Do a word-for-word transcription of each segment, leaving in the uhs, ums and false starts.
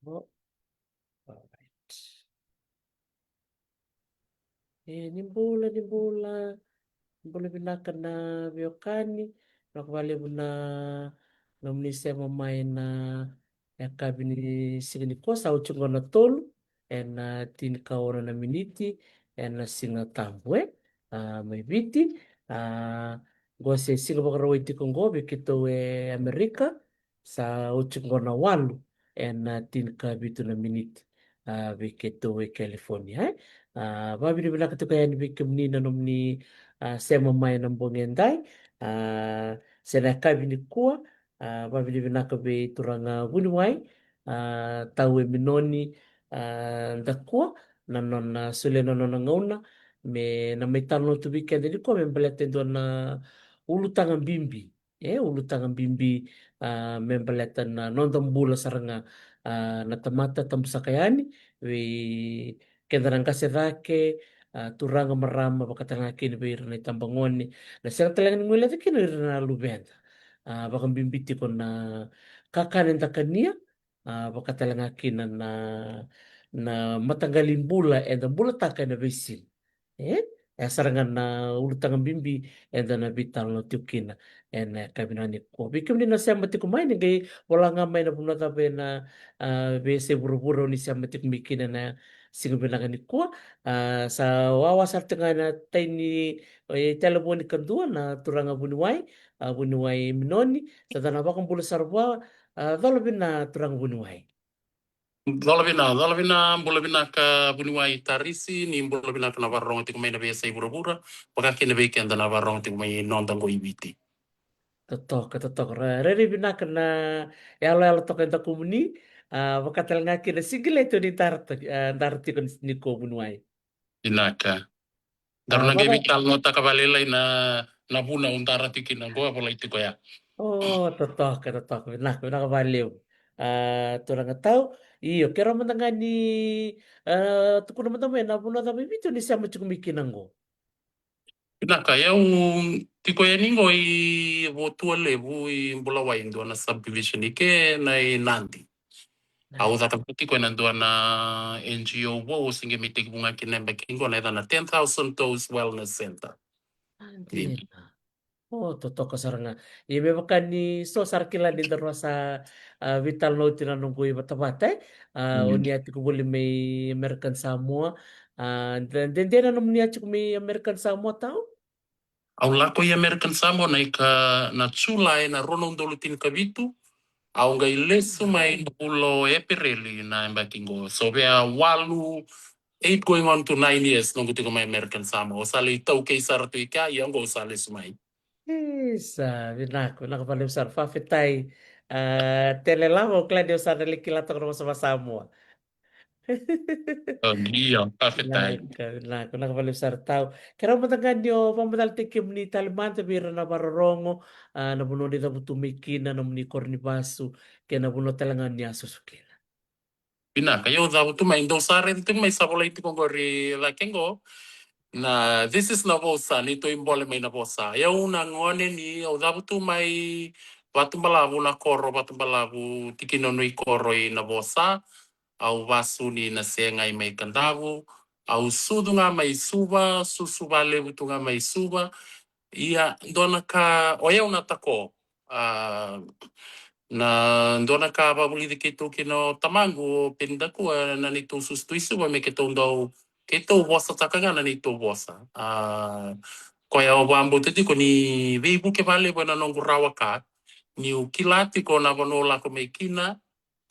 All right. E, ni bula, ni bula. Ni bula vinaka na veiwekani. Vinaka vakalevu na nomuni sema mai na yakavi ni siga nikua, sa oti qo na tolu ena tinikaono na miniti ena Siga Tabu, e. A, mai Viti, a, qo se siga Vakarauwai tiko qo vei keitou e Amerika, sa oti qo na walu ena tinikavitu na miniti, a, vei keitou e California, e. A, vakavinavinaka tiko yani vei kemuni na nomuni, a, sema mai na bogi edai. A, se na yakavi nikua, a, vakavinavinaka vei turaga vuniwai, a, Tau e Minoni, a, Dakua, na nona solia na nona gauna me na mai talanoa tu vei keda nikua me baleta e dua na ulutaga bibi. E, ulutaga bibi, a, me baleta na noda bula sara ga, a, na tamata, tabusaka yani vei keda na qase cake, a, turaga, marama, vaka tale ga kina vei ira na itabagone, na sega tale ga ni guilecavi kina o ira na luveda. A, vakabibi tiko na kakana eda kania, a, vaka tale ga kina na, na mataqali bula eda bulataka ena veisiga. E, e sara ga na ulutaga bibi eda na veitalanoa tiko kina ena yakavi nikua. Vei kemuni na sema tiko mai, ni qai vola ga mai na vanua cava ena, a, veiyasai vuravura o ni sema tiko mai kina ena siga vinaka nikua. A, sa wawa sara tiko ga na tai ni, e, talevoni kadua na turaga vuniwai, a, vuniwai Minoni. Sa da na vakabula sara vua, a, cola vina turaga vuniwai. Cola vina, cola vina, bula vinaka vuniwai Tarisi, ni bula vinaka na vakarorogo tiko mai na veiyasai vuravura, vaka kina vei keda na vakarorogo tiko mai noda qo i Viti. Totoka, totoka. Ra, rairai vinaka na yaloyalo toka e dakumuni, a, vaka tale ga kina sigileti o ni dara to-, a, dara tiko ni, nikua vuniwai. Vinaka. Daru na qai veitalanoataka vakalailai na, na vuna au dara tiko kina qo, a volai tiko ya. O, totoka, totoka. Vinaka, vinaka vakalevu. A, turaga Tau. Io, keirau mada ga ni, a, tukuna mada mai na vanua cava i Viti o ni sema tiko mai kina qo. Vinaka, au tiko yani qo i Votualevu i Bulawai, dua na subdivision i ke na i Nadi. Au caka tiko ena dua na N G O vou, au se qai mai tekivu ga kina na yabaki qo, na yacana Ten Thousand Toes Wellness Center. A, dina. O, totoka sara ga. Ia me vaka ni so sara kila ni daru sa, a, veitalanoa oti na noqu ivatavata, e? A, o ni a tiko voli mai American Samoa. A, de, de, de na nomuni a tiko mai American Samoa, Tau? Au lako i American Samoa na ika na Julai na rua na udolu tinikavitu. Au qai lesu mai na vula o Epereli na yabaki qo. So via walu, eight going on to nine years noqu tiko mai American Samoa. Au sa lai taukei sara tu i kea, ia qo au sa lesu mai. Isa, vinaka, vinaka vakalevu sara, fakafetai. A, tele lava, au kila ni au sa na lai kila toka na vosa vaSamoa. O, io, fakafetai. Vinaka, vinaka, vinaka vakalevu sara, Tau. Keirau mada ga ni o vakamacalataki kemuni tale mada vei ira na vakarorogo, a, na vanua ni cavutu mai kina, nomuni koro ni vasu, kei na vanua tale ga ni a susu kina. Vinaka, ia au cavutu mai, dou sa raica tiko mai, sa volai tiko qori e cake qo. Na, this is Navosa, neitou ibole mai Navosa. Ia au na gone ni, au cavutu mai Vatubalavu, na koro Vatubalavu, tikina o Nuikoro i Navosa. Au vasu ni Nasea ga i mai Kadavu. Au sucu ga mai Suva, susu vakalevu tu ga mai Suva. Ia, dua na ka, o yau na tako. A, na dua na ka vakavulici keitou kina o tamaqu, o Peni Dakua, na neitou susu tu i Suva me keitou dau, keitou vosataka ga na neitou vosa. A, koya au vakabauta tiko ni veivuke vakalevu ena noqu rawa ka, niu kila tiko na vanua au lako mai kina,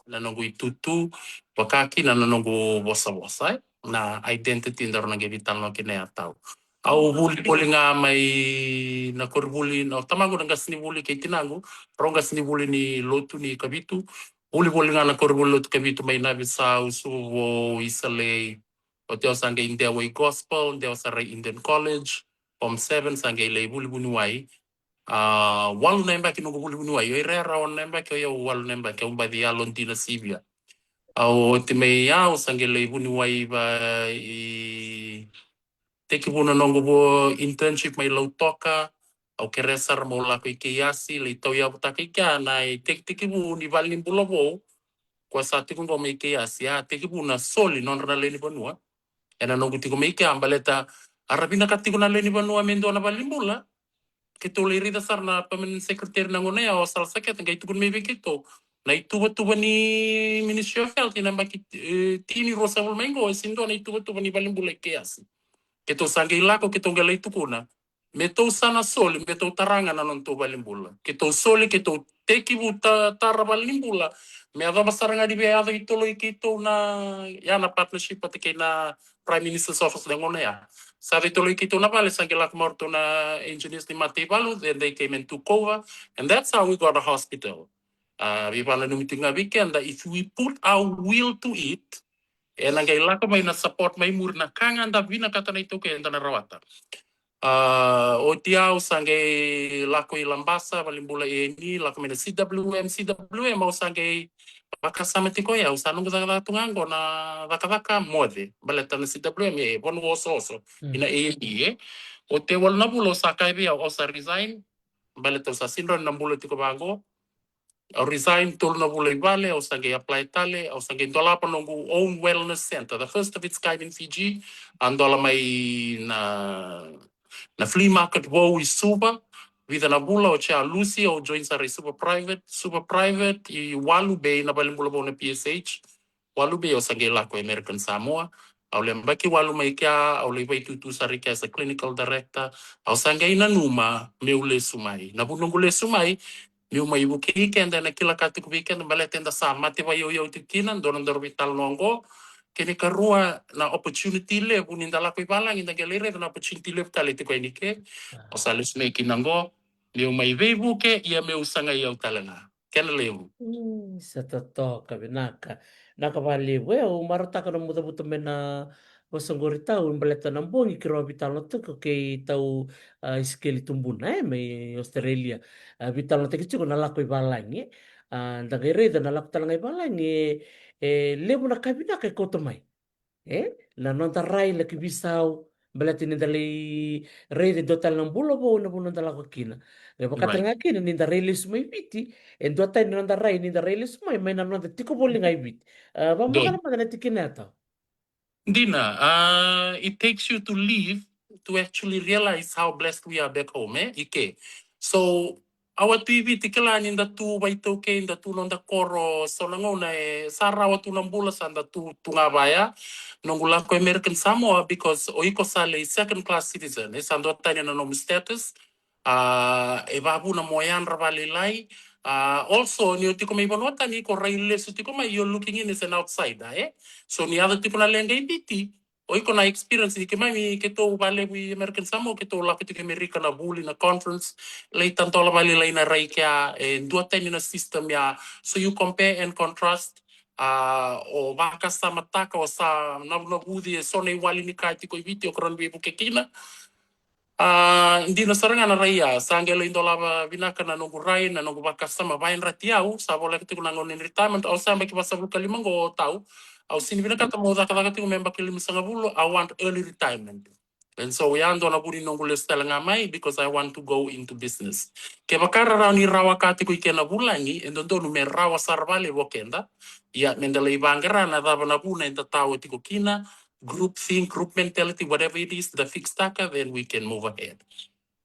na noqu itutu, vaka kina na noqu vosavosa, e? Na identity daru na qai veitalanoa kina ya, Tau. Au vuli voli ga mai na koronivuli, na tamaqu na qasenivuli kei tinaqu, rau qasenivuli ni lotu ni Kavitu. Vuli voli ga na koronivuli lotu Kavitu mai Navisa, Suva, Isalei. Oti au sa qai dewa i Gospel, dewa sara i Indian College, Form seven, sa qai lai vuli vuniwai. A, walu na yabaki noqu vuli vuniwai, o ira e rawa na yabaki, o yau walu na yabaki, au baci yalodina sivia. Au oti mai ya, au sa qai lai vuniwai va i tekivu na noqu vo internship mai Lautoka, au kerea sara meu lako i Keiasi, lai tauyavutaka i kea na itekitekivu ni valenibula vou, ko sa tiko qo mai kei Asia, a tekivu na soli nodra na lewe ni vanua. Ena noqu tiko mai kea baleta a ra vinaka tiko na lewe ni vanua me dua na valenibula. Keitou lai raica sara na permanent secretary na gauna ya o Sala Saketa qai tukuna mai vei keitou na ituvatuva ni Ministry of Health ina baki e, tini ruasagavulu mai qo e se dua na ituvatuva ni valenibula i Keasi. Keitou sa qai lako keitou qai lai tukuna me tou sa na soli me tou tara ga na nodatou valenibula. Keitou soli keitou tekivu ta, tara valenibula me yacova sara ga ni via yaco i toloi keitou na ya na partnership vata kei na Prime Minister's Office na gauna ya. Sa vei toloi keitou na vale sa qai lako mai o ratou na engineers ni mataivalu, then they came and took over, and that's how we got a hospital. A veivakananumi tiko ga vei keda, if we put our will to it, ena qai lako mai na support mai muri na ka ga da vinakata na iTaukei eda na rawata. A oti au sa qai lako i Labasa, valenibula e ni lako mai na C W M, C W M au sa qai vakasama tiko ya, au sa noqu cakacaka tu ga qo na cakacaka moce baleta na C W M e vanua osooso ina A and E e. Oti e walu na vula au sa kaya vei au au sa resign baleta au sa sega ni rawa ni na bula tiko vaqo. Au resign, tolu na vula i vale, au sa qai apply tale, au sa qai dolava noqu own wellness center, the first of its kind in Fiji. A dola mai na na flea market vou i Suva. Vica na vula oti au lusi, au join sara i Suva Private, Suva Private i Walu Bay, na valenibula vou na P S H. Walu Bay au sa qai lako i American Samoa. Au lai yabaki walu mai kea, au lai vakaitutu sara i kea as a clinical director. Au sa qai nanuma meu lesu mai. Na vu noqu lesu mai, meu mai vukei keda, ena kila ka tiko vei keda baleta eda sa mate vakayauyau tiko kina, dua na daru veitalanoa oqo. Kena ikarua, na opportunity levu ni da lako i valagi, da qai lai raica na opportunity levu tale tiko yani ke. Au sa lesu mai kina oqo, meu mai veivuke, ia meu sagai au tale ga. Kena levu. Mm, sa totoka, vinaka. Vinaka vakalevu. E, au marautaka na mucavuta mai na vosa qori tau, baleta na bogi keirau a veitalanoa tiko kei tau, a, Isikeli Tubuna, e, mai Australia. A, veitalanoataki tiko na lako i valagi, e. A, da qai raica na lako tale ga i valagi, e, e levu na ka vinaka e kauta mai. E, na noda rai laki veisau, baleta ni da lai raica e dua tale na bula vou na vanua da lako kina. E vaka tale ga kina ni da rai lesu mai Viti, e dua tale na noda rai ni da rai lesu mai, mai na noda tiko voli ga i Viti. A, vakamacala mada na tikina ya tau. Dina, a, it takes you to leave to actually realize how blessed we are back home, e, i ke. So, au a tu i Viti kila ni da tu vakaitaukei, da tu noda koro, so na gauna e sa rawa tu na bula sa da tu, tu ga vaya. Noqu lako American Samoa because o iko sa lai second class citizen, e sa dua tani na nomu status. A, e vavuna mo yadra vakalailai. A, also, ni o tiko mai vanua tani iko rai lesu tiko mai, you're looking in as an outsider, e? So, ni yaco tiko na leqa i Viti, o iko na experience ni keimami, keitou vakalevu i American Samoa, keitou lako tiko i Amerika na vuli na conference, lai tadola vakalailai na rai kea, e dua tani na system ya. So, you compare and contrast, a, o vakasamataka, o sa navunavuci e so na iwali ni ka tiko i Viti, o keirau na veivuke kina. A, dina sara ga na rai ya, sa qai lai dolava vinaka na noqu rai, na noqu vakasama, vakayadrati au, sa voleka tiko na gauna ni retirement, au sa yabaki vasagavulu ka lima qo tau, au sini vinakata meu cakacaka tiko me yabaki limasagavulu, I want early retirement. And so, ya dua na vu ni noqu lesu tale ga mai, because I want to go into business. Kevaka ra rawa ni rawa ka tiko i ke na vulagi, e dodonu me rawa sara vakalevu o keda. Ia, me da lai vaqara na cava na vuna eda tawa tiko kina, group think, group mentality, whatever it is, da fix taka, then we can move ahead.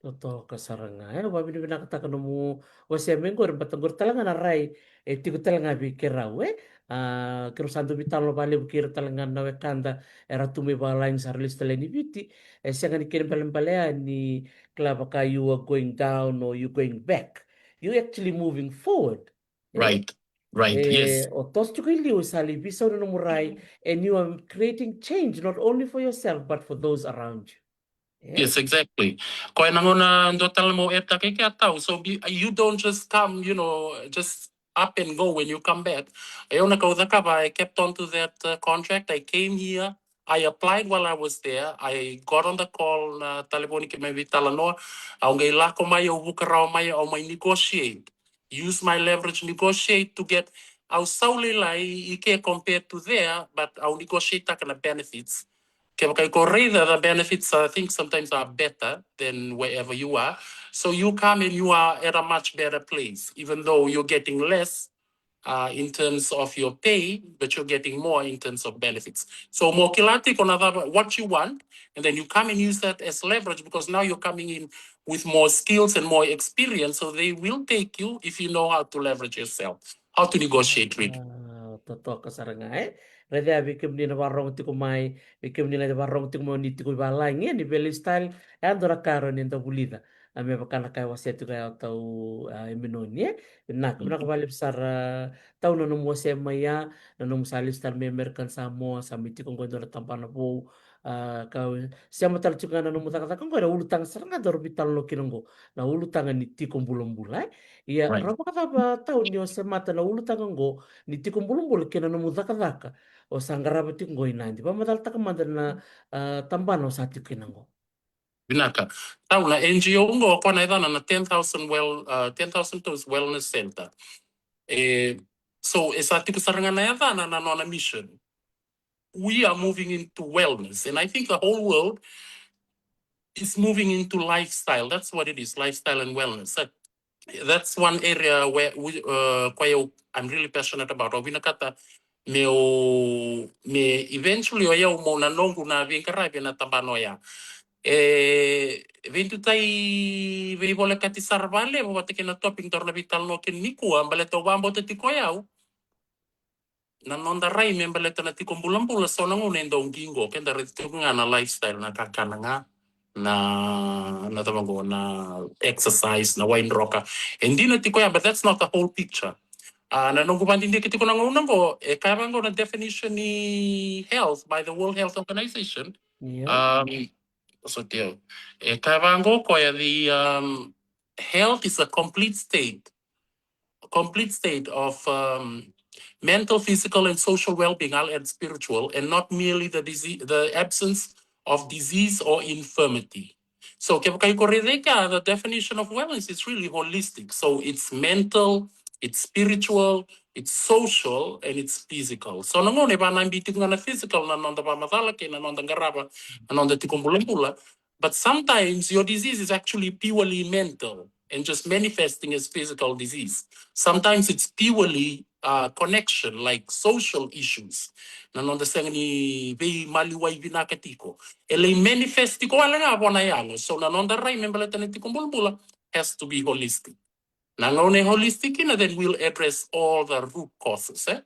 Totoka sara ga, e, au vakavinavinakataka nomu wasea mai qori, baleta qori tale ga na rai e tiko tale ga vei keirau, e. A, keirau sa dau veitalanoa vakalevu kei ira tale ga na wekada era tu mai valagi sa ra lesu tale ni Viti. E sega ni kena ibalebale ya ni kila vaka you are going down or you going back. You actually moving forward. Right, right, yes. O toso tiko i liu, sa lai veisau na nomu rai, and you are creating change not only for yourself but for those around you. Yes, exactly. Koya na gauna dua tale mo e taka i ke a tau. So be, you don't just come, you know, just up and go when you come back. E au na kau cakava, I kept on to that uh, contract. I came here. I applied while I was there. I got on the call na talevoni keimami veitalanoa. Au qai lako mai, au vuka rawa mai, au mai negotiate. Use my leverage, negotiate to get, au sau lailai i ke compared to there, but au negotiate taka na benefits. Kevaka iko raica, the benefits, I think, sometimes are better than wherever you are. So you come and you are at a much better place, even though you're getting less. uh, in terms of your pay, but you're getting more in terms of benefits. So mo kila tiko na cava, what you want, and then you come and use that as leverage, because now you're coming in with more skills and more experience, so they will take you if you know how to leverage yourself, how to negotiate, really. Ah, totoka sara ga, e. Raica ya vei kemuni na vakarorogo tiko mai, vei kemuni na vakarorogo tiko mai ni tiko i valagi, e, ni vei lifestyle, e a dua na ka e rawa ni da vulica. A, me vaka na ka e wasea tiko ya o tau, a, Emenoni, e. Vinaka, vinaka vakalevu sara, Tau, na nomu wasea mai ya, na nomu sa lifestyle mai American Samoa, sa mai tiko qo e dua na tabana vou, a, ka sema tale tiko ga na nomu cakacaka qo, na ulutaga sara ga daru veitalanoa kina qo, na ulutaga ni tiko bulabula, e? Ia, right, rawa vakacava, Tau, ni o semata na ulutaga qo ni tiko bulabula kei na nomu cakacaka o sa qarava tiko qo i Nadi? Vakamacalataka mada na, a, tabana o sa tiko kina qo. Vinaka. Tau, na N G O qo, o koya na yacana na ten thousand well, uh, ten thousand Toes Wellness Center. E, so, e sa tiko sara ga na yacana na nona mission. We are moving into wellness, and I think the whole world is moving into lifestyle. That's what it is, lifestyle and wellness. That, that's one area where we, uh, koya au, I'm really passionate about. Au vinakata meu, me eventually o yau meu na noqu na veiqaravi ena tabana oya. E veitutai veivolekati sara vakalevu vata kei na topic daru na veitalanoa kina nikua, baleta au vakabauta tiko o yau na noda rai me baleta na tiko bulabula, so na gauna e dau qiqo, keda raica tiko ga na lifestyle, na kakana ga, na, na cava qo, na exercise, na wai droka. E dina tiko ya, but that's not the whole picture. A, na noqu vakadidike tiko na gauna qo, e kaya vaqo na definition ni health by the World Health Organization. Yeah. Um, so tio. E kaya vaqo koya, the, um, health is a complete state complete state of, um, mental, physical, and social well-being, I'll add spiritual, and not merely the disease, the absence of disease or infirmity. So, kevaka iko raica kea, the definition of wellness is really holistic. So, it's mental, it's spiritual, it's social, and it's physical. So, na gauna e vanabi tiko ga na physical, na noda vakamacala kei na noda qarava, na noda tiko bulabula, but sometimes your disease is actually purely mental and just manifesting as physical disease. Sometimes it's purely, uh, connection, like social issues. Na noda sega ni veimaliwai vinaka tiko. E lai manifest tiko wale ga vua na yago. So na noda rai me baleta na tiko bulabula has to be holistic. Na gauna e holistic kina, then we'll address all the root causes, e?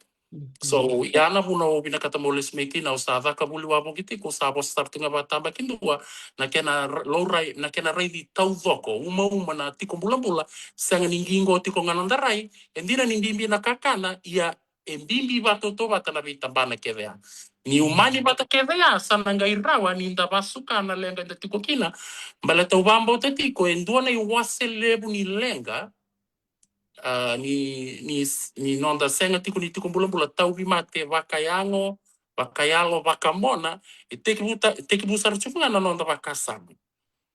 So, ia na vuna au vinakata meu lesu mai kina, au sa caka vuli wavoki tiko, au sa vosa sara tu ga vakatabakidua, na kena ra-, laurai, na kena raici taucoko, umauma na tiko bulabula, sega ni qiqo tiko ga na noda rai, e dina ni bibi na kakana, ia e bibi vakatautauvata na veitabana kece ya. Ni umani vata kece ya, sa na qai rawa ni da vasuka na leqa eda tiko kina, baleta au vakabauta tiko, e dua na iwase levu ni leqa, a, ni, ni, ni noda sega tiko ni tiko bulabula, tauvimate vakayago, vakayalo, vakamona, e tekivu ta-, e tekivu sara tiko ga na noda vakasama.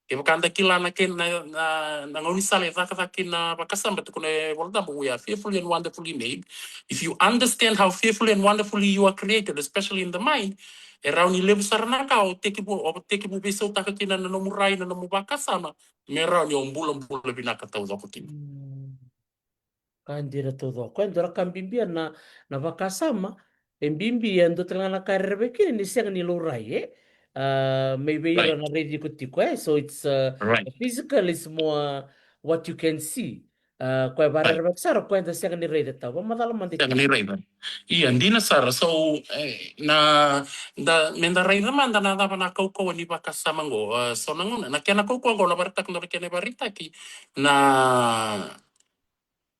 Kevaka da kila na kena, na, na gaunisala e cakacaka kina vakasama, tukuna e Volatabu, we are fearfully and wonderfully made. If you understand how fearfully and wonderfully you are created, especially in the mind, e rawa ni levu sara na ka o tekivu, o tekivu veisautaka kina na nomu rai, na nomu vakasama, me rawa ni o bulabula vinaka taucoko kina. Mm. Ka dina taucoko. E dua na ka bibi na, na vakasama, e bibi e dua tale ga na ka e rerevaki kina ni sega ni laurai, e? A, mai vei ira na raici iko tiko, e? So it's, uh, physical is more what you can see. A, koya vakarerevaki sara, koya eda sega ni raica, Tau. Vakamacala mada. Sega ni raica. Ia, dina sara. So, e, na, da, me da raica mada na cava na kaukauwa ni vakasama qo. A, so na gauna, na kena kaukauwa qo, na vakaraitaki, na kena vakaraitaki, na,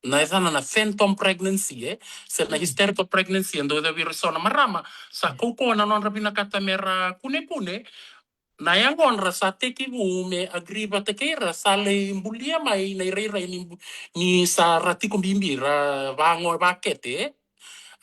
na yacana na phantom pregnancy, e? Se na hysterical pregnancy, e dau yaco vei ira so na marama. Sa kaukauwa na nodra vinakata me ra kunekune, na yagodra sa tekivu me agree vata kei ira, sa lai bulia mai na irairai ni, ni sa ra tiko bibi, ra vago vakete, e?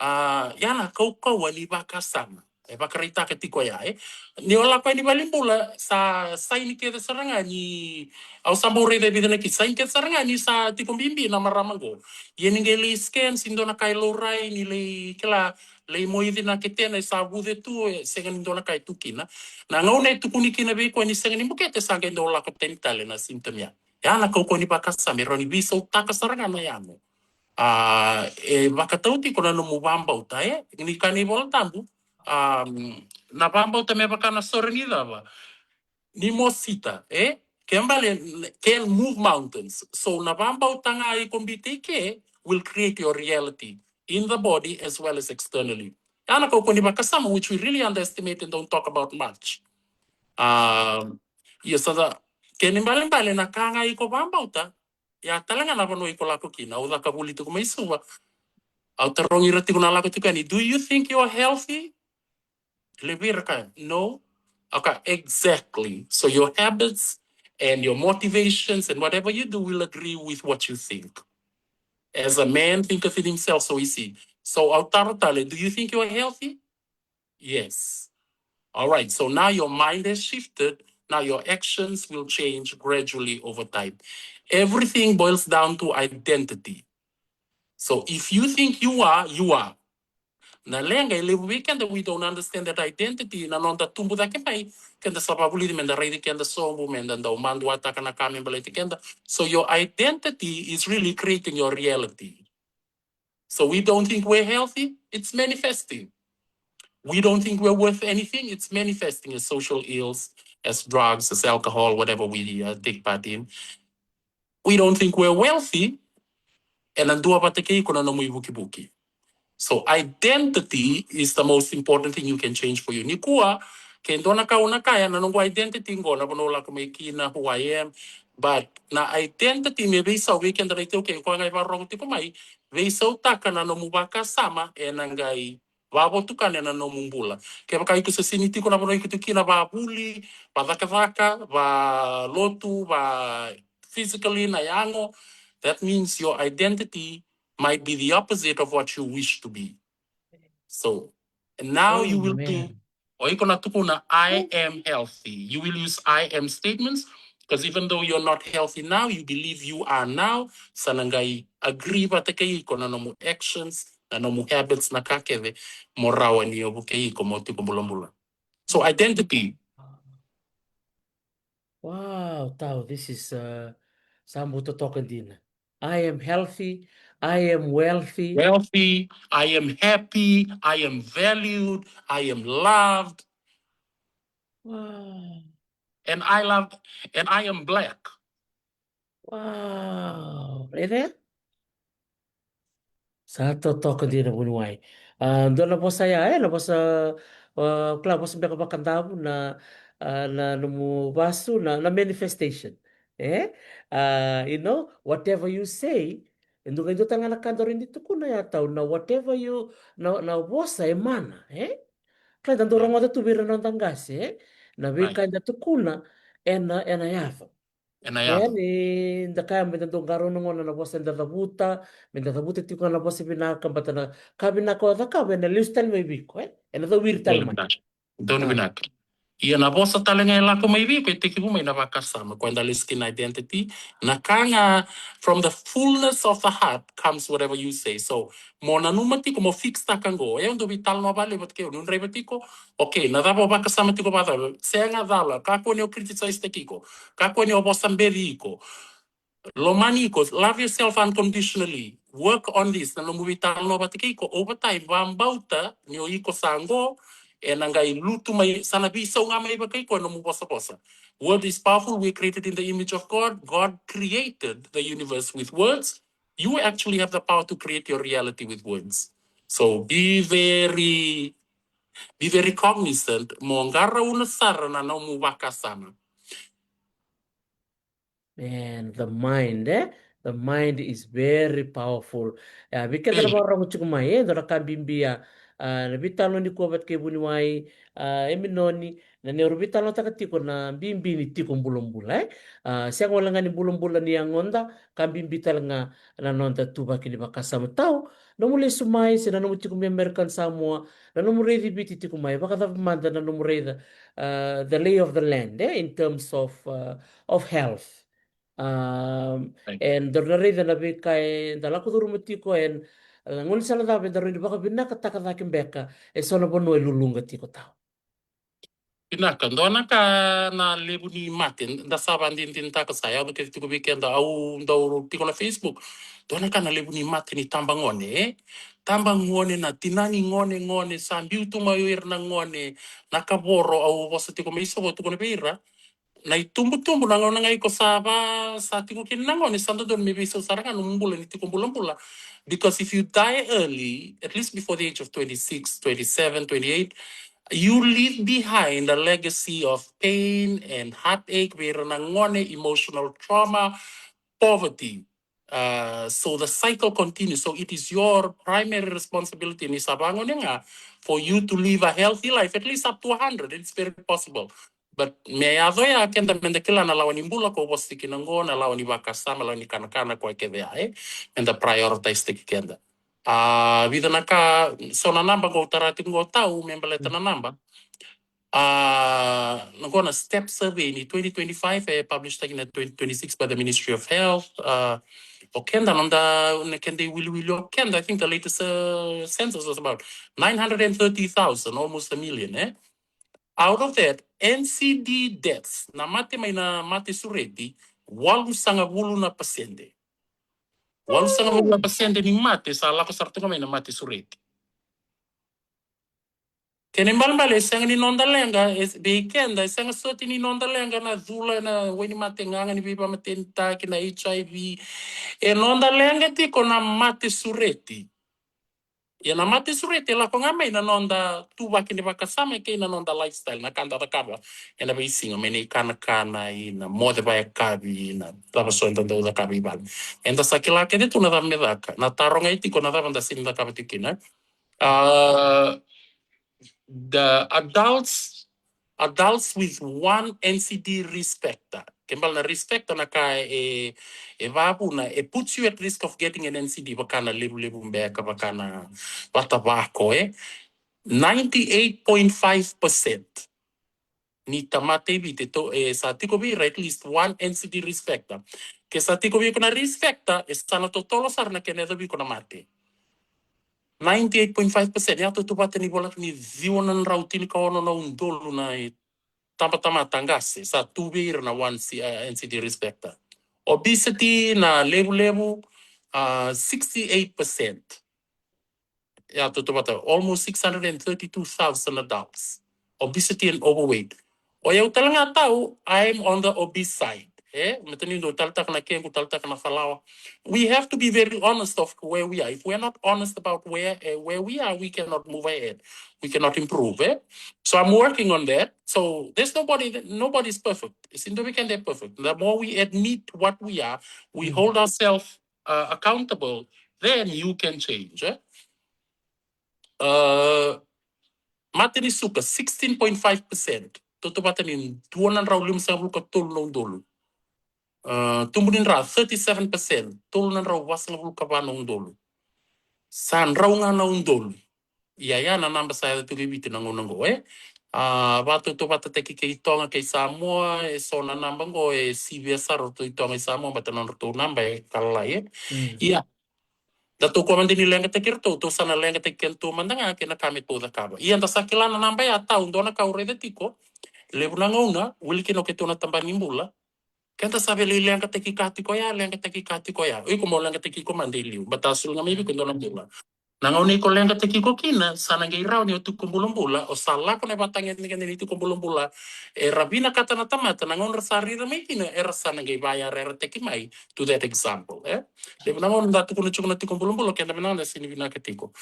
A, ia na kaukauwa ni vakasama e vakaraitaka tiko ya, e? Ni o lako yani valenibula, sa saini kece sara ga ni, au sa bau raica e vica na kisi, saini kece sara ga ni sa tiko bibi na marama qo. Ia ni qai lai scan, se dua na ka e laurai, ni lai kila, lai moici na ketena e sa vuce tu, e sega ni dua na ka e tu kina. Na gauna e tukuni kina vei koya ni sega ni bukete, sa qai dau lako tani tale na symptom ya. Ia na kaukauwa ni vakasama, e rawa ni veisautaka sara ga na yago. A, e vakatau tiko na nomu vabauta, e? Ni kaya na iVola Tabu, um, na vabauta me vaka na sore ni cava? Ni mosita, e? Ke bale, can move mountains. So na vabauta ga iko biuta i ke will create your reality in the body as well as externally. Ya na kaukaua ni vakasama, which we really underestimate and don't talk about much. Um, ia sada, kena ibalebale na ka ga iko vabauta, ya tale ga na vanua iko lako kina. Au caka vuli tiko mai Suva. Au tarogi ira tiko na lako tiko yani, "Do you think you are healthy?" Levu ira kaya, "No." Okay, exactly. So your habits and your motivations and whatever you do will agree with what you think. As a man thinketh in himself, so is he. So au taro tale, "Do you think you are healthy?" Yes. All right, so now your mind has shifted. Now your actions will change gradually over time. Everything boils down to identity. So if you think you are, you are. Na leqa e levu vei keda, we don't understand that identity. Na noda tubu cake mai, keda sa vavulici meda raici keda sobu, meda dau maduataka na ka me baleti keda. So your identity is really creating your reality. So we don't think we're healthy, it's manifesting. We don't think we're worth anything, it's manifesting as social ills, as drugs, as alcohol, whatever we, uh, take part in. We don't think we're wealthy, ena dua vata kei iko na nomu ivukivuki. So identity is the most important thing you can change for you. Nikua, ke dua na ka au na kaya, na noqu identity qo, na vanua au lako mai kina, who I am. But na identity me veisau vei keda na iTaukei, koya ga e vakarorogo tiko mai, veisautaka na nomu vakasama ena qai vakavotukana ena nomu bula. Kevaka iko sa sega ni tiko na vanua iko tiko kina, vavuli, vacakacaka, valotu, va physically, na yago, that means your identity might be the opposite of what you wish to be. So, and now you will do, o iko na tukuna, "I am healthy." You will use "I am" statements, because even though you're not healthy now, you believe you are now. Sa na qai agree vata kei iko na nomu actions, na nomu habits, na ka kece, mo rawa ni o vukei iko mo tiko bulabula. So identity. Wow, tau, this is, uh, sa bau totoka dina. I am healthy. I am wealthy. Wealthy. I am happy. I am valued. I am loved. Wow. And I love, and I am black. Wow. Right there? Sa totoka dina vuniwai. A, dua na vosa ya, e, na vosa, a, kila vosa beka vakadavu na, a, na nomu vasu, na, na manifestation. E? A, you know, whatever you say, e dua, e dua tale ga na ka daru ni tukuna ya tau, na whatever you, na, na vosa e mana, e? Kila da dau rogoca tu vei ira na noda qase, e? Na veika eda tukuna, ena, ena yaco. Ena yaco. Ni da kaya meda dau qarauna gona na vosa eda cavuta, meda cavuta tiko na vosa vinaka, baleta na ka vinaka o cakava ena lesu tale mai vei iko, e? Ena cawiri tale mai. Donu vinaka. Ia na vosa tale ga e lako mai vei iko e tekivu mai na vakasama, koya eda lesu kina, identity. Na ka ga, from the fullness of the heart comes whatever you say. So mo nanuma tiko, mo fix taka qo. E, au dau veitalanoa vakalevu vata kei au, niu draiva tiko. Okay, na cava o vakasama tiko vakacava? Sega, cala. Kakua ni o criticize taki iko. Kakua ni o vosa beci iko. Lomani iko, love yourself unconditionally. Work on this. Na nomu veitalanoa vata kei iko, over time, vakabauta ni o iko sa qo, ena qai lutu mai, sa na veisau ga mai vaka iko na nomu vosavosa. Word is powerful. We're created in the image of God. God created the universe with words. You actually have the power to create your reality with words. So be very, be very cognizant, mo qarauna sara na nomu vakasama. Man, the mind, e? The mind is very powerful. E, vei keda na vakarorogo tiko mai, e, dua na ka bibi ya, a, na veitalanoa nikua vata kei vuniwai, a, e Minoni, na neirau veitalanoataka tiko na bibi ni tiko bulabula, e? A, sega wale ga ni bulabula ni yagoda, ka bibi tale ga na noda tuvaki ni vakasama. Tau, nomu lesu mai, se na nomu tiko mai American Samoa, na nomu raici Viti tiko mai, vakacava mada na nomu raica, a, the lay of the land, e, in terms of, a, of health. A, e daru na raica na veika eda lako curuma tiko, e na gaunisala cava eda rawa ni vakavinakataka cake beka eso na vanua e luluqa tiko, tau. Vinaka, dua na ka na levu ni mate, da sa vakadinadinataka sa yaco kece tiko vei keda, au dau tiko na Facebook. Dua na ka na levu ni mate ni tabagone, e? Tabagone, na tinani gone, gone, sa biu tu mai o ira na gone, na kavoro, au vosa tiko mai Sovo, tukuna vei ira. Na itubutubu, na gauna ga iko sa va, sa tiko kina na gone, sa dodonu me veisau sara ga nomu bula ni tiko bulabula. Because if you die early, at least before the age of twenty-six, twenty-seven, twenty-eight, you leave behind a legacy of pain and heartache, vei ira na gone, emotional trauma, poverty. Uh, so the cycle continues. So it is your primary responsibility, ni sa vagone ga, for you to live a healthy life, at least up to a hundred. It's very possible. But me yaco ya, keda meda kila na lawa ni bula, ko vosa tiko kina qo, na lawa ni vakasama, lawa ni kanakana, koya kece ya, e? Meda prioritize taki keda. A, vica na ka, so na naba qo au tara tiko qo, Tau, me baleta na naba. A, na qo na STEP survey ni twenty twenty-five, e publish taki na twenty twenty-six by the Ministry of Health. A, o keda, noda, na keda iwiliwili o keda, I think the latest, uh, census was about nine hundred and thirty thousand, almost a million, e? Out of that, N C D deaths, na mate mai na mate sureti, walusagavulu na pasede. Walusagavulu na pasede ni mate sa lako sara tu ga mai na mate sureti. Kena ibalebale, e sega ni noda leqa, e, vei keda, e sega soti ni noda leqa na cula, na wainimate, gaga ni veivakamatenitaki, na H I V. E noda leqa tiko na mate sureti. Ia na mate sureti e lako ga mai na noda tuvaki ni vakasama kei na noda lifestyle, na ka da cakava ena veisiga, mai na ikanakana, i na moce vakayakavi, na cava so eda dau cakava i vale. Eda sa kila kece tu na cava me caka. Na taro ga e tiko, na cava da sega ni cakava tiko kina. A, the adults, adults with one N C D risk factor. Ke bale na risk factor na ka e, e vavuna, e puts you at risk of getting an N C D, vaka na levulevu beka, vaka na vatavako, e. Ninety-eight point five percent ni tamata i Viti, e, sa tiko vei ira at least one N C D risk factor. Ke sa tiko vei iko na risk factor, e sa na totolo sara na kena yaco vei iko na mate. Ninety-eight point five percent, ya tautauvata ni voleka ni ciwa na drau tinikaono na udolu na itabatamata qase sa tu vei ira na one C, uh, N C D risk factor. Obesity, na levulevu, uh, sixty-eight percent. Ya tautauvata, almost six hundred and thirty-two thousand adults. Obesity and overweight. O yau tale ga, Tau, I am on the obese side. E, me tani dou taleitaka na kequ, taleitaka na falawa. We have to be very honest of where we are. If we are not honest about where, eh, where we are, we cannot move ahead. We cannot improve, eh? So I'm working on that. So there's nobody, nobody's perfect. Sega ni dua vei keda e perfect. The more we admit what we are, we hold ourselves, uh, accountable, then you can change, eh? Uh, mate ni suka, sixteen point five percent. Tautauvata ni dua na drau limasagavulu ka tolu na udolu. Uh, tubu ni dra, thirty-seven percent. Tolu na drau vasagavulu ka va na udolu. Sa drau ga na udolu. Ia, ia na naba sa yaco tiko i Viti na gauna oqo, e? A, vakatautauvatataki kei Toga kei Samoa, e so na naba oqo e sivia sara ratou i Toga i Samoa, baleta na nodratou naba e ka lalai, e? Ia, datou kua mada ni leqataki iratou, tou sa na leqataki kedatou mada ga kei na ka me tou cakava. Ia da sa kila na naba ya, Tau, dua na ka au raica tiko, levu na gauna, wili kina o keitou na tabana ni bula, keda sa via lai leqataki ka tiko ya, leqataki ka tiko ya. O iko mo leqataki iko mada e liu, baleta sa soli ga mai vei iko e dua na bula. Na gauna iko leqataki iko kina, sa na qai rawa ni o tiko bulabula, o sa lako na ivakatagedegede ni tiko bulabula. Era vinakata na tamata, na gauna era sa raica mai kina, era sa na qai vakayarayarataki mai to that example, e? Levu na gauna da tukuna tiko na tiko bulabula, keda vinaka, da sega ni vinaka tiko.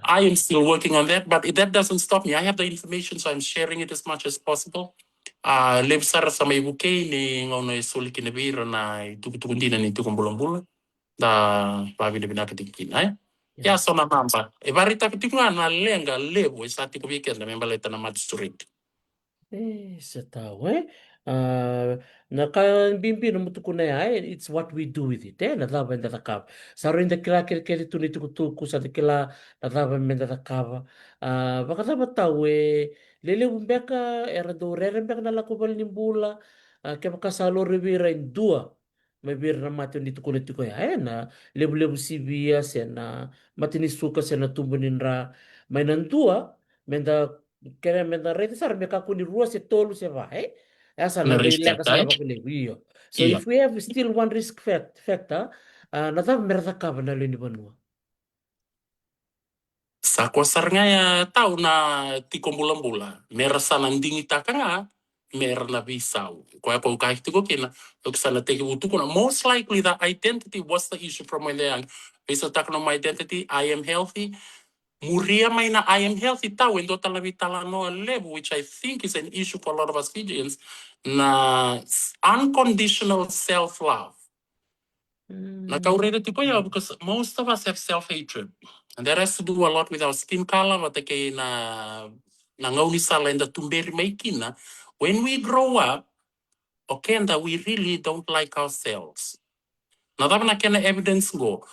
I am still working on that, but that doesn't stop me. I have the information, so I'm sharing it as much as possible. A, levu sara sa mai vukei ni gauna e soli kina vei ira na itukutuku dina ni tiko bulabula. Da vavinavinaka tiko kina, e? Ia, so na naba e varaitaka tiko ga na leqa levu e sa tiko vei keda me baleta na mate sureti. E, sa Tau, e? A, na ka bibi na mutukuna ya, e, it's what we do with it, e? Na cava eda cakava. Sa rui da kila kecekece tu na itukutuku, sa da kila na cava meda cakava. A, vakacava Tau, e, lelevu beka era dau rere beka na lako valenibula, a, kevaka sa lori vei ira e dua mai vei ira na mate o ni tukuna tiko ya, e, na levulevu sivia, se na mate ni suka, se na tubu ni dra. Mai na dua, meda Kena me da raica sara me kakua ni rua se tolu se va, e? E sa na Na risk leqa factor, sara e? Vakalevu, io. So Io. if we have still one risk fac-, factor, ah, na cava me ra cakava na lewe ni vanua? Sa koya sara ga ya tau na tiko bulabula. Me ra sa na digitaka ga, me ra na veisau. Koya ko kaya tiko kina, o ki sa na tekivu tukuna. Most likely the identity was the issue from when they're young. Veisautaka nomu identity, I am healthy. Muria mai na I am healthy tau, e dua tale na veitalanoa levu, which I think is an issue for a lot of us Fijians, na s-, unconditional self-love. Na ka au raica tiko ya, because most of us have self-hatred. And that has to do a lot with our skin color, vata kei na, na gaunisala eda tuberi mai kina. When we grow up, o keda, we really don't like ourselves. Na cava na kena evidence qo?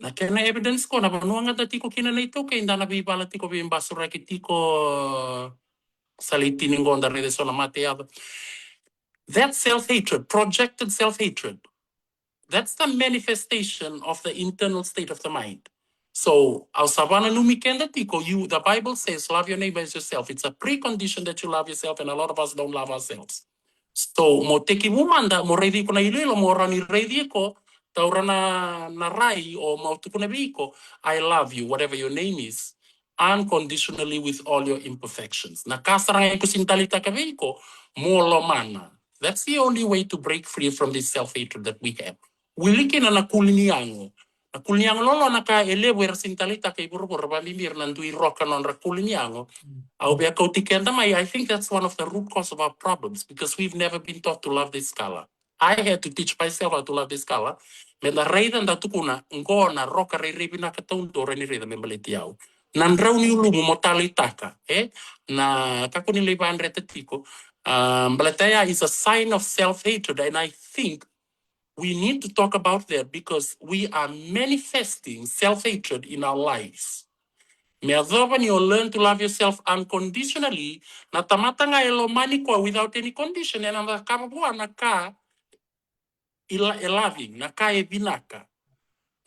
Na kena evidence qo, na vanua ga da tiko kina na iTaukei, da na veivala tiko, veibasuraki tiko, sa lai tini qo, da raica so na mate yaco. That self-hatred, projected self-hatred. That's the manifestation of the internal state of the mind. So, au sa vakananumi keda tiko, you, the Bible says, "Love your neighbor as yourself." It's a precondition that you love yourself, and a lot of us don't love ourselves. So, mo tekivu mada, mo raici iko na iloilo, mo rawa ni raici iko, taura na, na rai, o mo tukuna vei iko, "I love you, whatever your name is, unconditionally with all your imperfections." Na ka sara ga iko sega ni taleitaka vei iko, mo lomana. That's the only way to break free from this self-hatred that we have. Wili kina na kuli ni yago. Na kuli ni yago lolo na ka e levu era sega ni taleitaka i vuravura, vakabibi ira na dui roka nodra kuli ni yago. Au via kauti keda mai, I think that's one of the root cause of our problems, because we've never been taught to love this color. I had to teach myself how to love this color. Me da raica, da tukuna, qo na roka rairai vinaka taudua o rawa ni raica me baleti au. Na drau ni ulumu mo taleitaka, e? Na kakua ni lai vakadreta tiko. Ah, baleta ya is a sign of self-hatred, and I think we need to talk about that because we are manifesting self-hatred in our lives. Me yacova ni o learn to love yourself unconditionally, na tamata ga e lomani koya without any condition, ena cakava vua na ka e la-, e loving, na ka e vinaka.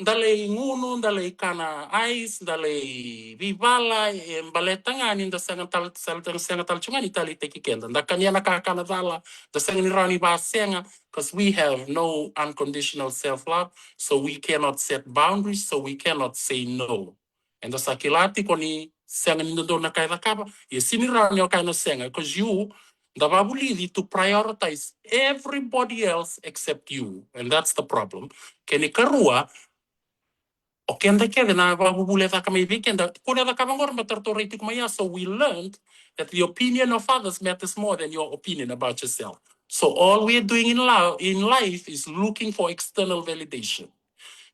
Da lai gunu, da lai kana ice, da lai veivala, e baleta ga ni da sega tale, sega, sega tale tu ga ni taleitaki keda. Da kania na kakana cala, da sega ni rawa ni vasega, 'cause we have no unconditional self-love, so we cannot set boundaries, so we cannot say no. Eda sa kila tiko ni sega ni dodonu na ka e cakava, ia sega ni rawa ni o kaya na sega, 'cause you, da vakavulici to prioritize everybody else except you, and that's the problem. Kena ikarua, o keda kece na vakavuvuli e caka mai vei keda, kua ni cakava qori, baleta ratou rai tiko mai ya, so we learned that the opinion of others matters more than your opinion about yourself. So all we are doing in lo-, in life is looking for external validation.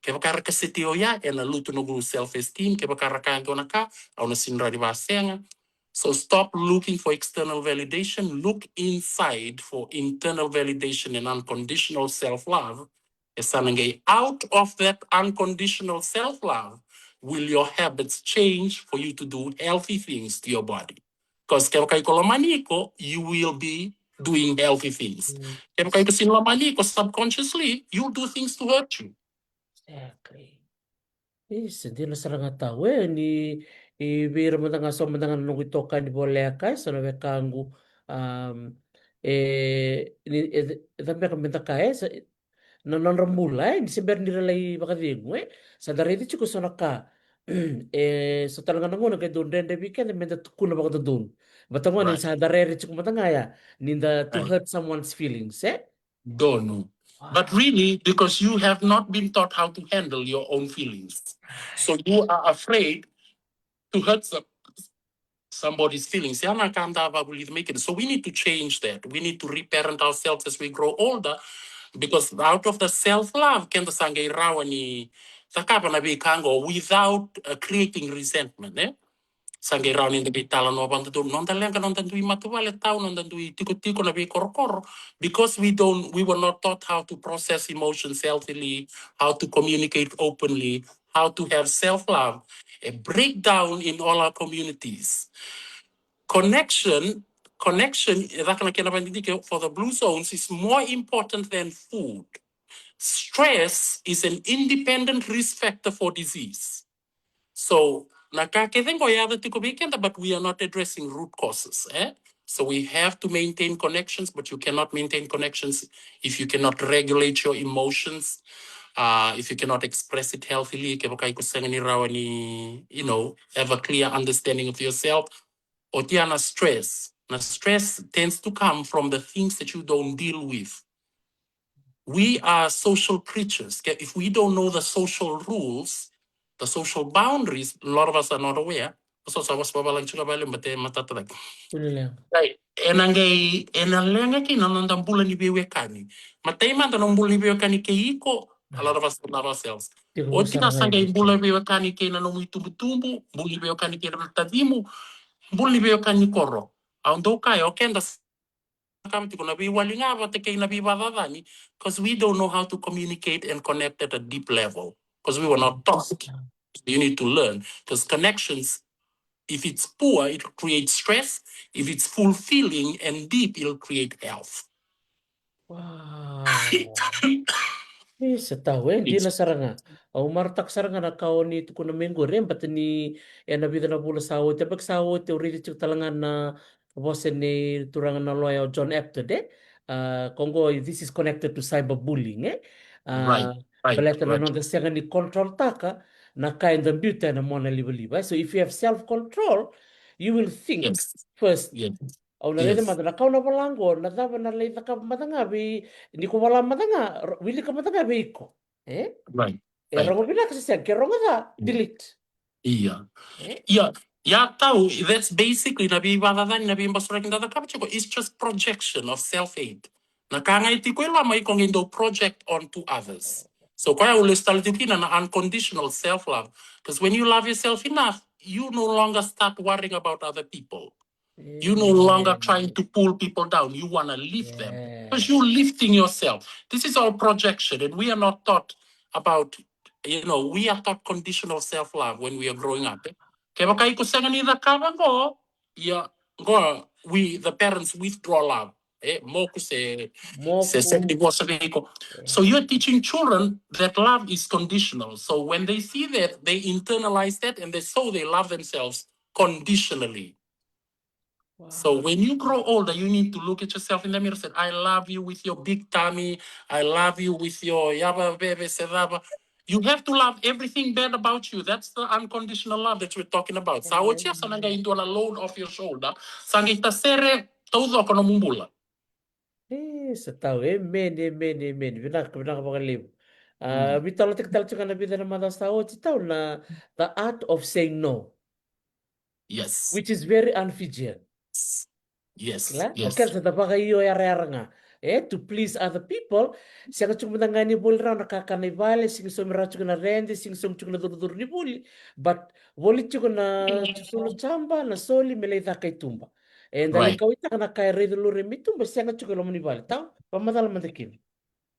Kevaka era kaseti au ya, ena lutu noqu self-esteem. Kevaka era kaya e dua na ka, au na sega ni rawa ni vasega. So stop looking for external validation. Look inside for internal validation and unconditional self-love. E sa na qai out of that unconditional self-love will your habits change for you to do healthy things to your body. 'Cause kevaka iko lomani iko, you will be doing healthy things. Mm. Kevaka iko sega ni lomani iko, subconsciously, you'll do things to hurt you. Exactly. Isa, dina sara ga tau, e, ni, e, vei ira mada ga, so mada ga na noqu itokani voleka, e, so na wekaqu, um, e, ni, e, e, cabeka me da kaya, e, sa, na nodra bula, e, ni se bera ni ra lai vakacegu, e. Sa da raici tiko so na ka, e, so tale ga na gauna qai dau dredre vei keda me da tukuna vakadodonu. Vata ga ni sa da rere tiko mada ga ya, ni da to hurt someone's feelings, e. Donu. But really, because you have not been taught how to handle your own feelings. So you are afraid to hurt some, somebody's feelings. Ya na ka da vavulici mai kina. So we need to change that. We need to reparent ourselves as we grow older, because out of the self-love, keda sa qai rawa ni cakava na veika qo without, uh, creating resentment, e? Sa qai rawa ni da veitalanoa vakadodonu, noda leqa, noda dui matavuvale, tau, noda dui tikotiko, na veikorokoro, because we don't, we were not taught how to process emotions healthily, how to communicate openly, how to have self-love. A breakdown in all our communities. Connection, connection, e caka na kena vakadidike, for the blue zones, is more important than food. Stress is an independent risk factor for disease. So, Na ka kece qo e yaco tiko vei keda, but we are not addressing root causes, eh? So we have to maintain connections, but you cannot maintain connections if you cannot regulate your emotions, uh, if you cannot express it healthily, kevaka iko sega ni rawa ni, you know, have a clear understanding of yourself. Oti ya na stress. Na stress tends to come from the things that you don't deal with. We are social creatures. Ke, if we don't know the social rules, the social boundaries, a lot of us are not aware. So sa vosa vavalagi tiko vale, but e matata cake. Right. Ena qai, ena leqa kina na noda bula ni veiwekani. Matai mada na bula ni veiwekani kei iko, a lot of us don't love ourselves. Oti na sa qai bula ni veiwekani kei na nomu itubutubu, bula ni veiwekani kei na tacimu, bula ni veiwekani koro. Au dau kaya, o keda cakava tiko na veiwali ga vata kei na veivakacacani, because we don't know how to communicate and connect at a deep level, because we were not taught. You need to learn, because connections, if it's poor, it creates stress. If it's fulfilling and deep, it'll create health. Wow. Isa tau, e dina sara ga. Au marautaka sara ga na ka o ni tukuna mai qori, e bata ni ena vica na vula sa oti, e baki sa oti, au raica tiko tale ga na vosa ni turaga na loya o John Apted, e? Uh, ko qo, this is connected to cyberbullying, e? Uh, baleta na noda sega ni control taka na ka eda biuta ena mona livaliva. So if you have self control, you will think first. Au na raica mada na ka au na vola qo, na cava na lai cakava mada ga vei, ni ko vola mada ga, wilika mada ga vei iko. E? E rogo vinaka se sega, ke rogo ca, delete. Ia. Ia, ia tau, that's basically na veivakacacani, na veibasuraki da cakava tiko, it's just projection of self-hate. Na ka ga e tiko e loma, iko qai dau project onto others. So koya au lesu tale tiko kina na unconditional self-love. Because when you love yourself enough, you no longer start worrying about other people. You no longer trying to pull people down. You want to lift them. Because you're lifting yourself. This is all projection, and we are not taught about, you know, we are taught conditional self-love when we are growing up. Kevaka iko sega ni cakava qo, ia, qo, we, the parents withdraw love. E, moku se, se sega ni vosa vei iko. So you're teaching children that love is conditional. So when they see that, they internalize that, and they, so they love themselves conditionally. So when you grow older, you need to look at yourself in the mirror and say, "I love you with your big tummy. I love you with your yava veve se cava." You have to love everything bad about you. That's the unconditional love that we're talking about. Sa oti ya sa na qai dua na load off your shoulder. Sa qai tasere taucoko na nomu bula. E, sa tau, amen, amen, amen. Vinaka, vinaka vakalevu. A, veitalanoataki tale tiko ga na vica na macawa sa oti tau na the art of saying no. Yes. Which is very un-Fijian. Yes, yes. Okay, sa da vakaio yarayara ga. E, to please other people. Sega tiko mada ga ni voli rawa na kakana i vale, sega ni saumi rawa tiko na rede, sega ni saumi tiko na curucuru ni vuli. But voli tiko na sulu jaba, na soli, me lai caka i tuba. E, da lai kauaitaka na ka e raica lure mai tuba, sega tiko e loma ni vale. Tau, vakamacala mada kina.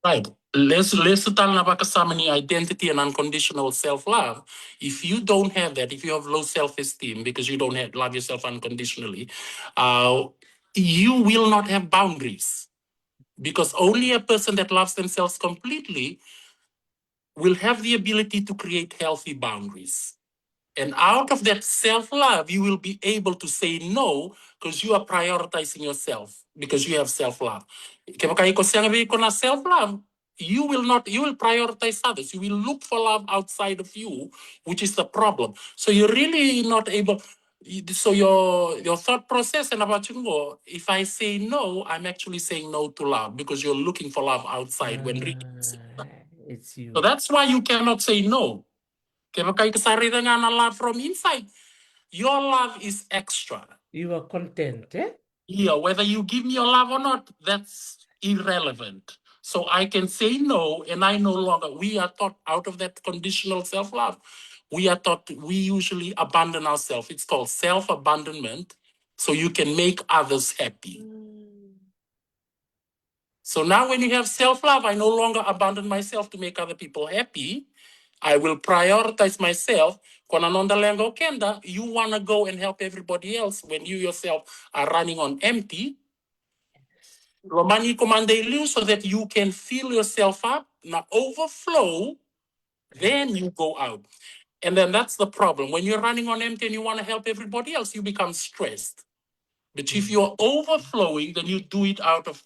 Right. Lesu, lesu tale na vakasama ni identity and unconditional self-love. If you don't have that, if you have low self-esteem because you don't have, love yourself unconditionally, uh, you will not have boundaries. Because only a person that loves themselves completely will have the ability to create healthy boundaries. And out of that self-love, you will be able to say no because you are prioritizing yourself, because you have self-love. Kevaka iko sega vei iko na self-love, you will not, you will prioritize others. You will look for love outside of you, which is the problem. So you're really not able, so your, your thought process, and about you go, if I say no, I'm actually saying no to love, because you're looking for love outside when really it's you. So that's why you cannot say no. Kevaka iko sa raica ga na love from inside, your love is extra. You are content, eh? Yeah, whether you give me your love or not, that's irrelevant. So I can say no, and I no longer, we are taught out of that conditional self-love, we are taught we usually abandon ourselves. It's called self-abandonment, so you can make others happy. So now when you have self-love, I no longer abandon myself to make other people happy. I will prioritize myself. Ko na noda leqa o keda, you wanna go and help everybody else when you yourself are running on empty. Lomani iko mada i liu so that you can fill yourself up, na overflow, then you go out. And then that's the problem. When you're running on empty and you want to help everybody else, you become stressed. But if you're overflowing, then you do it out of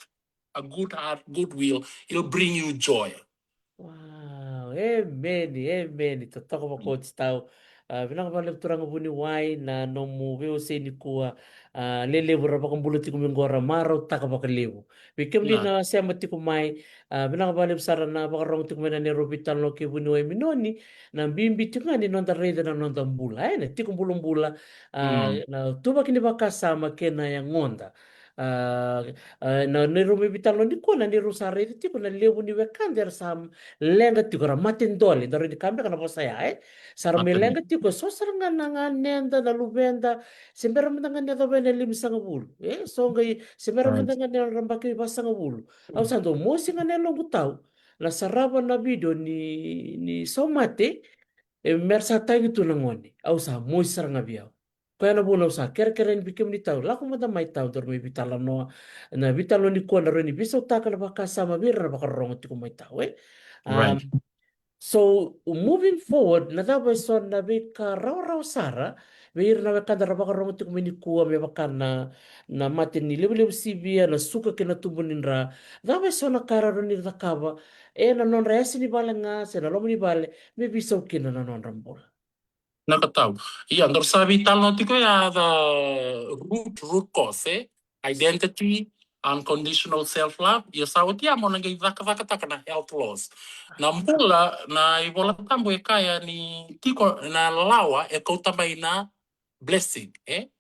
a good heart, goodwill. It'll bring you joy. Wow, emeni, emeni. Totoka vakoti tau. Ah, vinaka vakalevu turaga vuniwai na nomu veiwasei nikua. Ah, lelevu ra vakabula tiko mai qo, ra marautaka vakalevu. Vei kemuni na sema tiko mai, ah, vinaka vakalevu sara na vakarogo tiko mai na neirau veitalanoa kei vuniwai Minoni. Na bibi tiko ga ni noda raica na noda bula, e, na tiko bulabula, ah, na tuvaki ni vakasama kei na yagoda. Ah, ah, na neirau mai veitalanoa nikua, na neirau sa raica tiko na levu ni wekada era sa leqa tiko, ra mate dole, da rawa ni kaya beka na vosa ya, e? Sa ra mai leqa tiko, e so sara ga na ganeda, na luveda, se bera mada ga ni yacova na limasagavulu, e? So qai, se bera mada ga ni ra baki vasagavulu. Au sa dau mosi ga na yaloqu tau na sarava na video ni, ni saumate, e, mera sa tagi tu na gone. Au sa mosi sara ga vei au. Koya na vuna au sa kerekere yani vei kemuni tau, lako mada mai tau, daru mai veitalanoa. Na veitalanoa nikua na rawa ni veisautaka na vakasama vei ira na vakarorogo tiko mai tau, e? Um, so, moving forward, na cava e so na veika rawarawa sara vei ira na wekada ra vakarorogo tiko mai nikua, me vaka na, na mate ni levulevu sivia, na suka kei na tubu ni dra. Cava e so na ka era rawa ni cakava ena nodra yasa ni vale ga se na loma ni vale me veisau kina na nodra bula? Na ka tau. Ia, daru sa veitalanoa tiko ya, the root, root cause, e? Identity, unconditional self-love. Ia sa oti ya mo na qai cakacakataka na health laws. Na bula, na iVola Tabu e kaya ni tiko na lawa e kauta mai na blessing, e?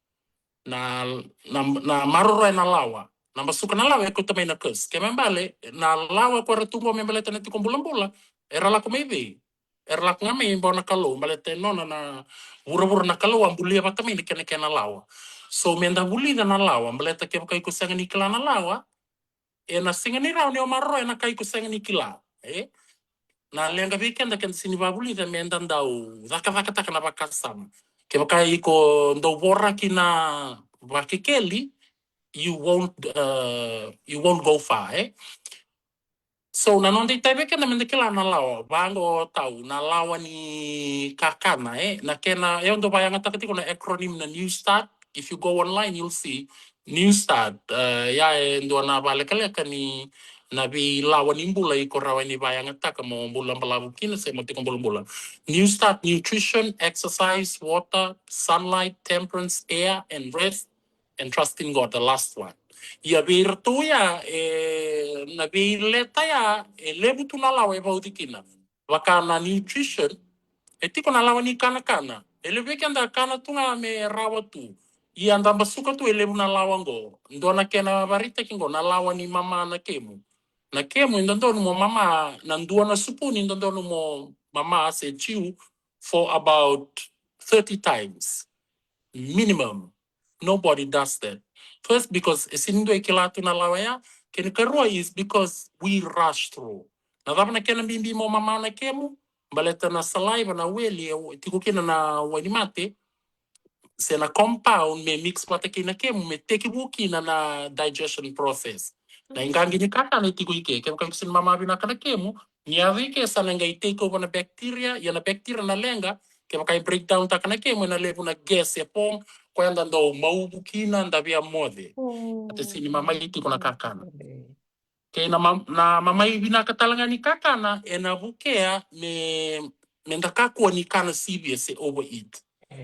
Na, na, na maroroya na lawa. Na basuka na lawa e kauta mai na curse. Ke me bale, na lawa ko era tu qo me baleta na tiko bulabula, era lako mai vei? Era lako ga mai vua na Kalou, baleta e nona na vuravura na Kalou, a bulia vata mai na kena, kena lawa. So, me da vulica na lawa, baleta kevaka iko sega ni kila na lawa, ena sega ni rawa ni o maroroya na ka iko sega ni kila, e? Na leqa vei keda, keda sega ni vavulica me da dau cakacakataka na vakasama. Kevaka iko dau voraki na vakekeli, you won't, uh, you won't go far, e? So, na noda itavi vei keda me da kila na lawa, vaqo tau, na lawa ni kakana, e? Na kena, e, au dau vakayagataka tiko na acronym na New Start. If you go online, you'll see New Start. Uh, ya e dua na vakalekaleka ni na veilawa ni bula iko rawa ni vakayagataka mo bula balavu kina se mo tiko bulabula. New Start: nutrition, exercise, water, sunlight, temperance, air, and rest, and trust in God, the last one. Ia vei iratou ya, e, na veileta ya, e levu tu na lawa e vauci kina. Vaka na nutrition, e tiko na lawa ni kanakana. E levu vei keda kana tu ga me rawa tu. Ia da basuka tu e levu na lawa qo. Dua na kena vakaraitaki qo, na lawa ni mama na kemu. Na kemu e dodonu mo mama, na dua na supuni e dodonu mo mama se chew for about thirty times. Minimum. Nobody does that. First, because e sega ni dua e kila tu na lawa ya. Kena karua is because we rush through. Na cava na kena bibi mo mama na kemu? Baleta na saliva, na weli, e tiko kina na wainimate, se na compound me mix vata kei na kemu, me tekivu kina na digestion process. Na iqaqi ni kakana e tiko i ke. Kevaka iko sega ni mama vinaka na kemu, ni yaco i ke sa na qai take over na bacteria, ia na bacteria na leqa, kevaka e break down taka na kemu, ena levu na gas e form, koya da dau mauvu kina, da via moce. Baleta e sega ni mamai tiko na kakana. Kei na ma-, na mamai vinaka tale ga ni kakana, ena vukea me, me da kakua ni kana sivia se overeat.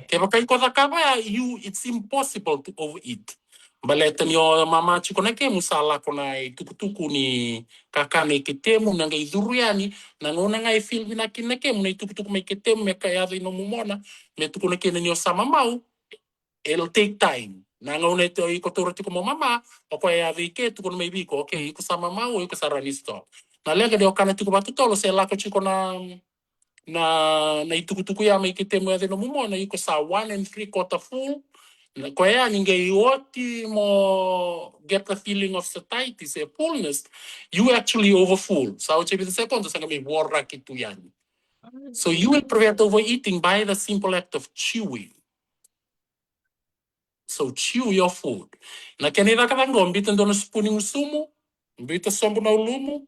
Kevaka iko cakava ya, you, it's impossible to overeat. Baleta ni o mama tiko na kemu, sa lako na itukutuku ni kakana i ketemu, na qai curu yani, na gauna ga e feel vinaka kina na kemu, na itukutuku mai ketemu, me ka yaco i nomu mona, me tukuna kina ni o sa mamau, it'll take time. Na gauna e, iko taura tiko mo mama, o koya e yaco i ke, tukuna mai vei iko, okay, iko sa mamau, iko sa rawa ni stop. Na leqa de o kana tiko vakatotolo, se lako tiko na, na, na itukutuku ya mai ketemu yaco i nomu mona, iko sa one and three quarter full. Na koya ni qai oti mo get the feeling of satiety, se fullness, you actually overfull. Sa oti e vica seconds, sa qai mai voraki tu yani. So you will prevent overeating by the simple act of chewing. So chew your food. Na kena icakacaka qo, biuta dua na supuni gusumu, biuta sobu na ulumu,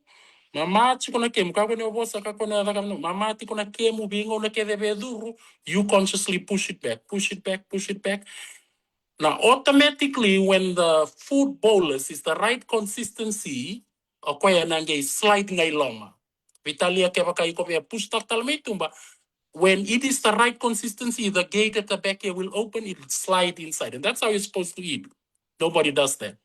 Mama tiko na kemu, kakua ni o vosa, kakua ni o caka, mama tiko na kemu, veigauna kece e curu, you consciously push it back, push it back, push it back. Na automatically when the food bolus is the right consistency, o koya na qai slide ga i loma. Veitalia kevaka iko via push taka tale mai tuba, when it is the right consistency, the gate at the back here will open, it will slide inside. And that's how you're supposed to eat. Nobody does that.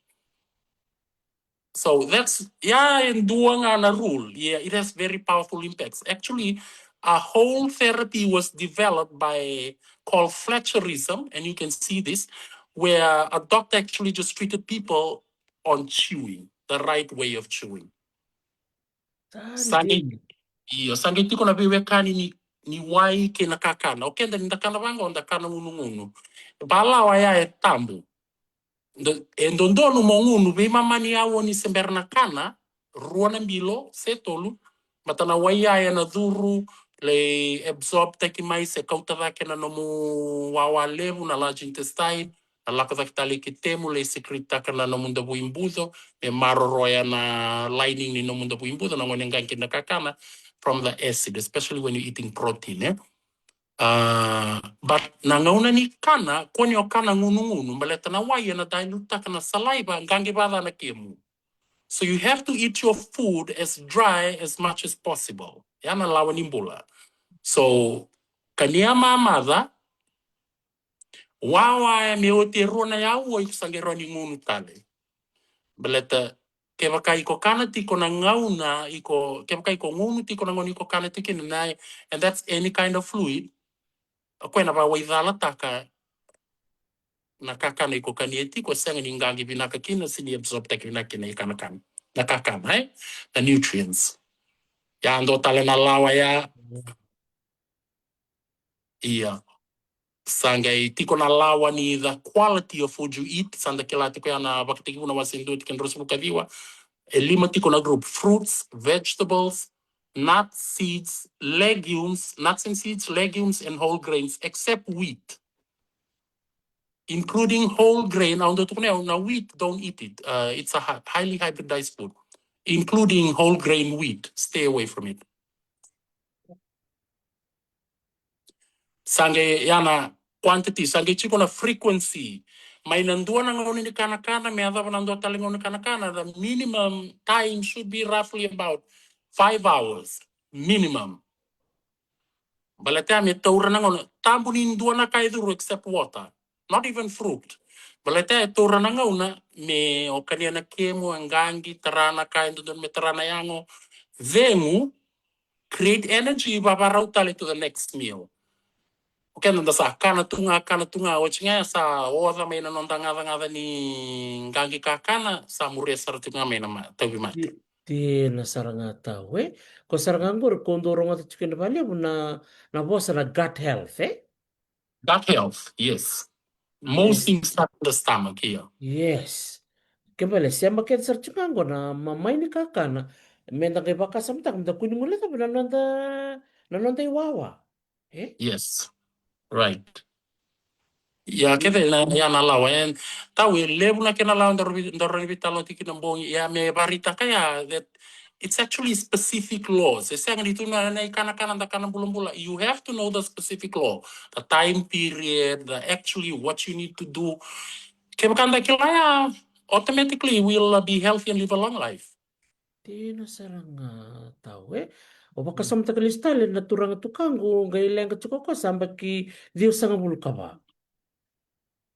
So that's, yeah, e dua ga na rule. Yeah, it has very powerful impacts. Actually, a whole therapy was developed by, called Fletcherism, and you can see this, where a doctor actually just treated people on chewing, the right way of chewing. Sa qai, io, sa qai tiko na veiwekani ni, ni wai kei na kakana. O keda ni da kana vaqo, da kana gunugunu. Valawa ya e tabu. E dodonu mo gunu veimama ni aua ni se bera na kana, rua na bilo se tolu, baleta na wai ya ena curu, lai absorb taki mai se kauta cake na nomu wawa levu, na large intestine, na lako cake tale i ketemu, lai secrete taka na nomu davui buco, me maroroya na lining ni nomu davui buco, na gauna e qai kina na kakana, from the acid, especially when you're eating protein, e. A, but na gauna ni kana, kua ni o kana gunugunu, baleta na wai ena dilute taka na saliva, qaqi vakaca na kemu. So you have to eat your food as dry as much as possible. Ya na lawa ni bula. So kania mamaca, wawa ya me oti e rua na aua, iko sa qai rawa ni gunu tale. Baleta kevaka iko kana tiko na gauna iko, kevaka iko gunu tiko na gauna iko kana tiko kina, and that's any kind of fluid, o koya na vawaicalataka na kakana iko kania tiko, sega ni qaqi vinaka kina, se ni absorb taki vinaka kina i kanakana, na kakana, e? Na nutrients. Ya dua tale na lawa ya. Ia. Sa qai tiko na lawa ni the quality of food you eat, sa da kila tiko ya na Vakatekivu na wase dua tikina ruasagavulu ka ciwa. E lima tiko na group: fruits, vegetables, nuts, seeds, legumes, nuts and seeds, legumes and whole grains, except wheat. Including whole grain, au dau tukuna, na wheat, don't eat it. Uh, it's a hi-, highly hybridized food. Including whole grain wheat, stay away from it. Sa qai ya na quantity, sa qai tiko na frequency. Mai na dua na gauna ni kanakana me yacova na dua tale gauna ni kanakana, the minimum time should be roughly about five hours, minimum. Baleta ya me taura na gauna, tabu ni dua na ka e curu except water, not even fruit. Baleta ya e taura na gauna me o kania na kemu, e qaqi, tara na ka e dodonu me tara na yago, cegu, create energy, vavarau tale to the next meal. O keda da sa kana tu ga, kana tu ga, oti ga ya sa oca mai na noda gacagaca ni qaqi kakana, sa muria sara tu ga mai na ma-, tauvimate. Dina sara ga tau, e? Ko sara ga qori ko dau rogoca tiko kina vakalevu na, na vosa na gut health, e? Gut health, yes. Most things start in the stomach, yeah. Yes. Ke bale, sema kece sara tiko ga qo na mamai ni kakana, me da qai vakasamataka, me da kua ni guilecava na noda, na noda iwawa. E? Yes. Right. Ia, kece na, ia na lawa, e, tau e levu na kena lawa da rawa ni veitalanoa tiko kina na bogi, ia me vakaraitaka ya that it's actually specific laws. E sega ni tu na, na ikanakana da kana bulabula. You have to know the specific law, the time period, the actually what you need to do. Kevaka da kila ya, automatically we'll, uh, be healthy and live a long life. Dina sara ga tau, e? O vakasamataka lesu tale na turaga tukaqu, qai leqa tiko o koya sa yabaki ciwasagavulu ka va.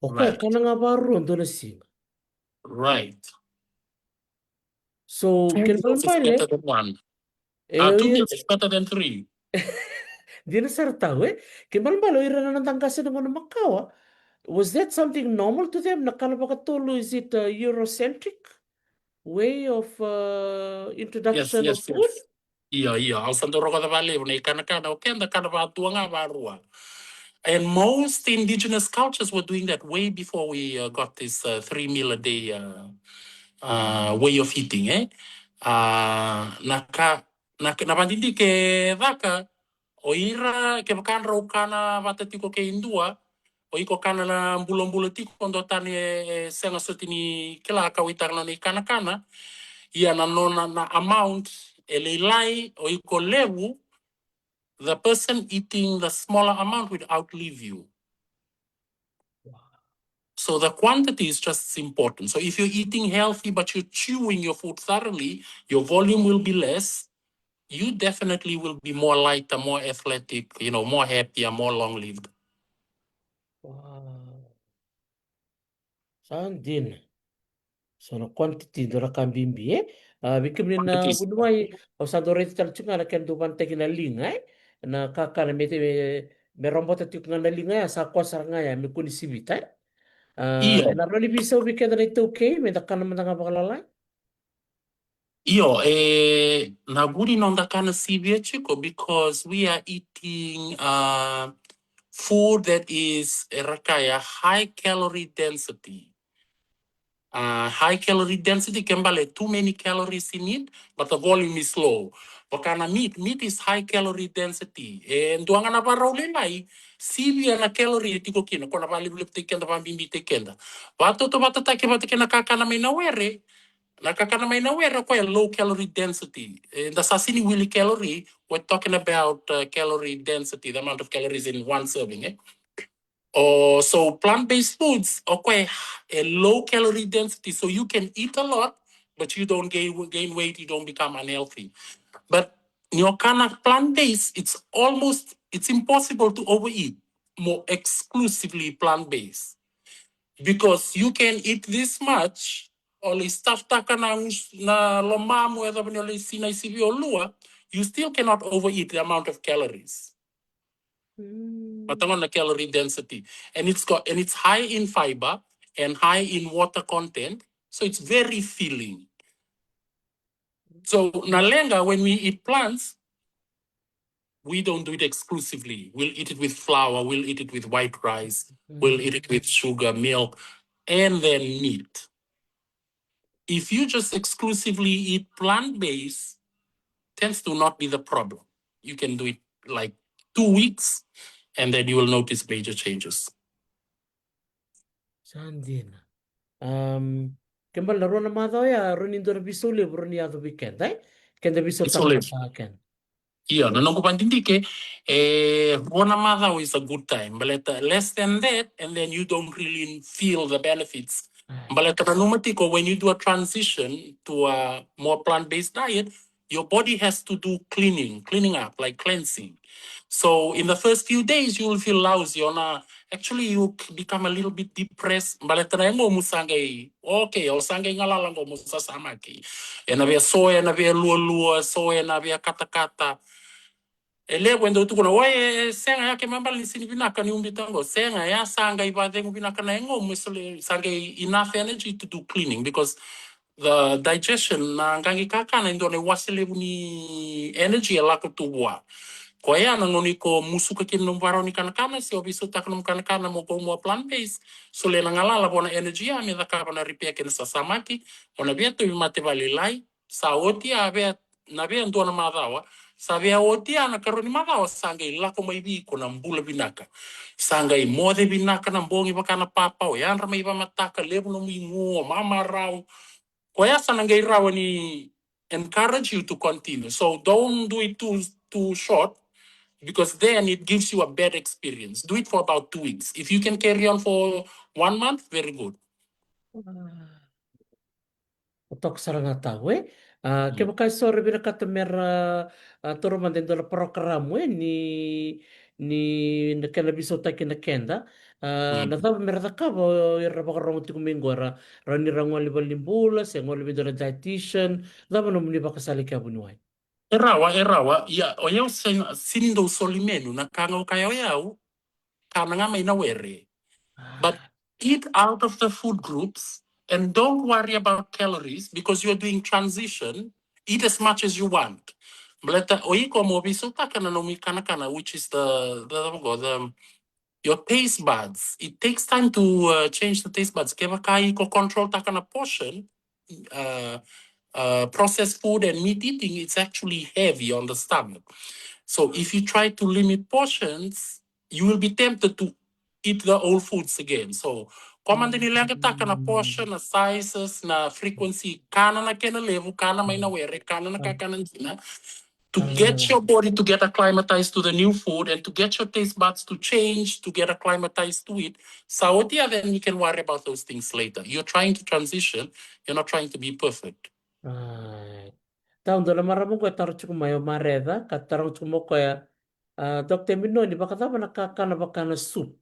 O koya kana ga vakarua dua na siga. Right. So, kena ibalebale, two meals is better than one. E, two meals is better than three. Dina sara tau, e? Kena ibalebale o ira na noda qase na gauna makawa, was that something normal to them? Na kana vakatolu, is it a Eurocentric way of, uh, introduction of food? Ia, ia, au sa dau rogoca vakalevu na ikanakana o keda kana vakadua ga vakarua. And most indigenous cultures were doing that way before we, uh, got this, uh, three meal a day, uh, uh, way of eating, e? Uh, na ka, na, na vakadidike e caka, o ira, kevaka drau kana vata tiko kei dua, o iko kana na bulabula tiko, dua tani e, e sega soti ni kila, kauaitaka na nona ikanakana, ia na nona, na amount e lailai, o iko levu, the person eating the smaller amount will outlive you. So the quantity is just important. So if you're eating healthy but you're chewing your food thoroughly, your volume will be less. You definitely will be more lighter, more athletic, you know, more happier, more long-lived. Wow. Sa dina. So na quantity dua na ka bibi, e? A, vei kemuni na vuniwai, au sa dau raica tale tiko ga na kena dau vanataki na liga, e? Na kakana me, me, me robota tiko ga na liga ya, sa koya sara ga ya me kua ni sivita, e? A, io. Na rawa ni veisau vei keda na iTaukei, me da kana mada ga vakalalai? Io, e, na vuni noda kana sivia tiko because we are eating, uh, food that is, e, ra kaya high calorie density. Uh, high calorie density, ke bale too many calories in it, but the volume is low. Vaka na meat, meat is high calorie density. E dua ga na varau lailai, sivia na calorie e tiko kina, ko na valevulevutaki keda, vabibitaki keda. Vatautauvata vata kei na kakana mai na were, na kakana mai na were, o koya low calorie density. E, da sa sega ni wili calorie, we're talking about, uh, calorie density, the amount of calories in one serving, e? O, so plant-based foods, o koya e low calorie density, so you can eat a lot, but you don't gain, gain weight, you don't become unhealthy. But ni o kana plant-based, it's almost, it's impossible to overeat, mo exclusively plant-based. Because you can eat this much, o lai stuff-taka na, na lomamu, e cava ni o lai sinai sivi o lua, you still cannot overeat the amount of calories. Mm. Vata ga na calorie density. And it's got, and it's high in fiber and high in water content, so it's very filling. So na leqa, when we eat plants, we don't do it exclusively. We'll eat it with flour, we'll eat it with white rice, mm, we'll eat it with sugar, milk, and then meat. If you just exclusively eat plant-based, tends to not be the problem. You can do it like two weeks, and then you will notice major changes. Sa dina. Um, ke bale na rua na macawa ya, rawa ni dua na veisau levu rawa ni yaco vei keda, e? Keda veisautaka keda. Io, na noqu vakadidike, e, rua na macawa is a good time. Baleta less than that, and then you don't really feel the benefits. Baleta nanuma tiko, when you do a transition to a more plant-based diet, your body has to do cleaning, cleaning up, like cleansing. So in the first few days, you will feel lousy, o na, actually, you become a little bit depressed. Baleta na yagomu sa qai, okay, o sa qai galala qo, mo sasamaki. Ena via so, ena via lualua, so ena via katakata. E levu e dau tukuna, oi, e sega ya, ke me bale ni sega ni vinaka ni ubita qo. Sega ya, sa qai vacegu vinaka na yagomu, e soli, sa qai enough energy to do cleaning, because the digestion, na qaqi kakana, e dua na iwase levu ni energy e lako tu vua. Koya na gauna iko musuka kina nomu varau ni kanakana, se o veisautaka nomu kanakana mo go more plant-based, solia na galala vua na energy ya me cakava na repair kei na sasamaki, o na via tauvi mate vakalailai. Sa oti ya, via, na via dua na macawa, sa via oti ya na karua ni macawa, sa qai lako mai vei iko na bula vinaka. Sa qai moce vinaka na bogi vaka na papau, yadra mai vakamataka, levu nomu igu, o mamarau. Koya sa na qai rawa ni encourage you to continue. So don't do it too, too short, because then it gives you a bad experience. Do it for about two weeks. If you can carry on for one month, very good. Totoka sara ga tau, e? A, kevaka eso era vinakata mera, a, taura mada e dua na parokaramu, e, ni, ni na kena veisautaki na keda. A, na cava mera cakava o ira era vakarorogo tiko mai qo, era rawa ni ra gole i valenibula se gole vei dua na dietitian? Cava nomuni vakasala kea vuniwai? E rawa, e rawa. Ia, o yau sega, sega ni dau soli menu, na ka ga au kaya o yau, kana ga mai na were. But eat out of the food groups and don't worry about calories because you're doing transition. Eat as much as you want. Baleta o iko mo veisautaka na nomu ikanakana, which is the, the, the, the, your taste buds. It takes time to, uh, change the taste buds. Kevaka iko control-taka na portion, uh, uh, processed food and meat eating, it's actually heavy on the stomach. So if you try to limit portions, you will be tempted to eat the old foods again. So Vaka mada ni leqataka na portion, na sizes, na frequency, kana na kena levu, kana mai na were, kana na kakana dina. To get your body to get acclimatized to the new food and to get your taste buds to change, to get acclimatized to it. Sa oti ya, then we can worry about those things later. You're trying to transition, you're not trying to be perfect. Right. Tau dua na marama qo e taro tiko mai o Mareca, ka taro tiko mai o koya, a, Doctor Minoni, vakacava na kakana vaka na soup?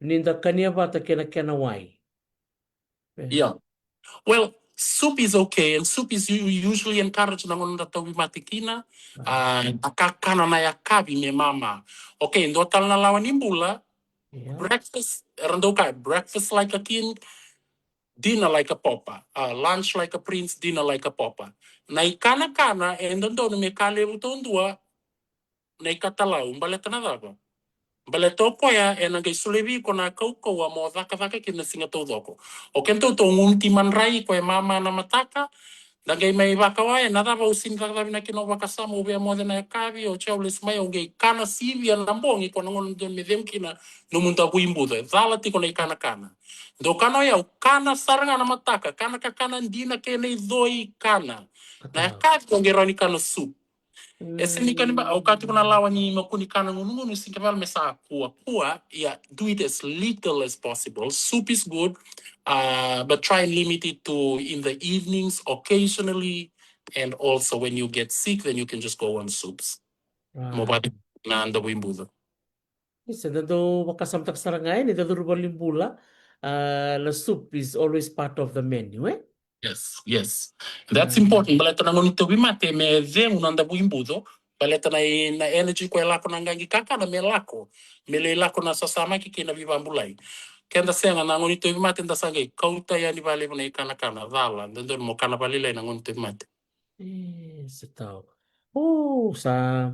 Ni da kania vata kei na kena wai. Yeah. Well, soup is okay, and soup is u- usually encouraged na gauna da tauvimate kina. A, na kakana na yakavi me mama. Okay, dua tale na lawa ni bula. Yeah. Breakfast, era dau kaya, breakfast like a king, dinner like a pauper. Uh, lunch like a prince, dinner like a pauper. Na ikanakana e dodonu me ka levu taudua na ikatalau, baleta na cava? Baleta o koya ena qai solia vei iko na kaukauwa mo cakacaka kina na siga taucoko. O keda tou gunu ti madrai, koya e mama na mataka, da qai mai vakawa, e na cava au sini cakacaka vinaka kina, au vakasama, au via moce na yakavi, o jaules mai, au qai kana sivia na bogi, ko na gauna dodonu me cegu kina nomu davuibuco. E cala tiko na ikanakana. Dou kana o yau, kana sara ga na mataka, kana kakana dina kei na icoi, kana. Na yakavi au qai rawa ni kana soup. E sini kani ba, au kaya tiko na lawa ni makuni kana gunugunu, sini kevaka me sa kuakua, ia, do it as little as possible. Soup is good, uh, but try and limit it to in the evenings, occasionally, and also when you get sick, then you can just go on soups. Mo vati na davuibuco. Isa, da dau vakasamataka sara ga yani, da curu valenibula, uh, na soup is always part of the menu, eh? Yes, yes. That's important. Baleta na gauna ni tauvimate me cegu na davuibuco. Baleta na, na energy ko e lako na qaqi kakana me lako. Me lai lako na sasamaki kei na veivabulai. Keda sega na gauna ni tauvimate da sa qai kauta yani valevu na ikanakana, cala. Dodonu mo kana valelai na gauna ni tauvimate. E, sa tau. O, sa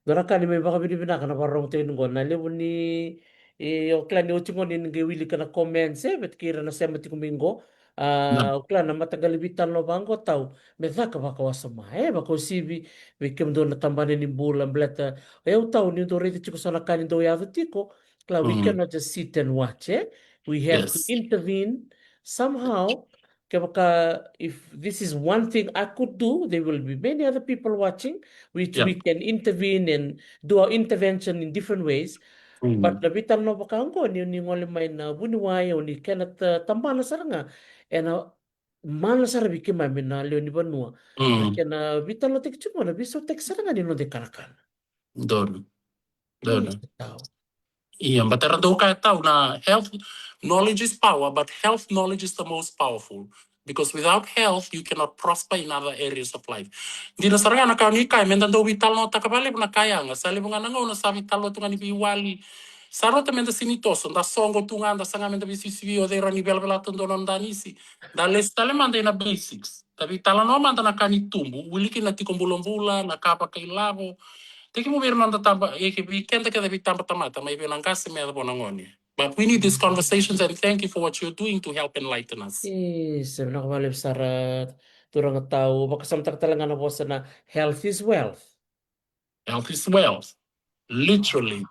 dua na ka ni mai vakavinavinaka na vakarorogo tiko ni qo na levu ni, e, o kila ni oti qo ni qai wilika na comments, e, vata kei ira na sema tiko mai qo. A, o kila na mataqali veitalanoa vaqo tau me caka vakawasoma, e, vakauasivi vei kemudou na tabana ni bula, baleta o yau tau ni dou raica tiko so na ka ni dou yaco tiko. Kila, we cannot just sit and watch, e. We have to intervene somehow. Kevaka, if this is one thing I could do, there will be many other people watching, which we can intervene and do our intervention in different ways. But na veitalanoa vaka oqo ni, ni gole mai na vuniwai, o ni kena ta- tabana sara ga, ena mana sara vei keimami na lewe ni vanua. Na kena veitalanoataki tiko, na veisautaki sara ga ni noda ikanakana. Donu. Donu. Ia, but era dau kaya tau na health, knowledge is power, but health knowledge is the most powerful. Because without health, you cannot prosper in other areas of life. Dina sara ga na ka ni kaya, meda dau veitalanoataka valevu na ka yaga, sa levu ga na gauna sa veitalanoa tu ga ni veiwali. Sa rauta meda sini toso, da soqo tu ga, da saga meda veisivisivi, o cei rawa ni velavelata dua na danisi. Da lesu tale mada ina basics. Da veitalanoa mada na ka ni tubu, wili kina na tiko bulabula, na ka vakailavo. Tekivu vei ira na noda taba, e ke vei keda kece veitabatamata, mai vei na qase me yacova na gone. But we need these conversations, and thank you for what you're doing to help enlighten us. E, sa vinaka vakalevu sara turaga tau, vakasamataka tale ga na vosa na health is wealth. Health is wealth. Literally.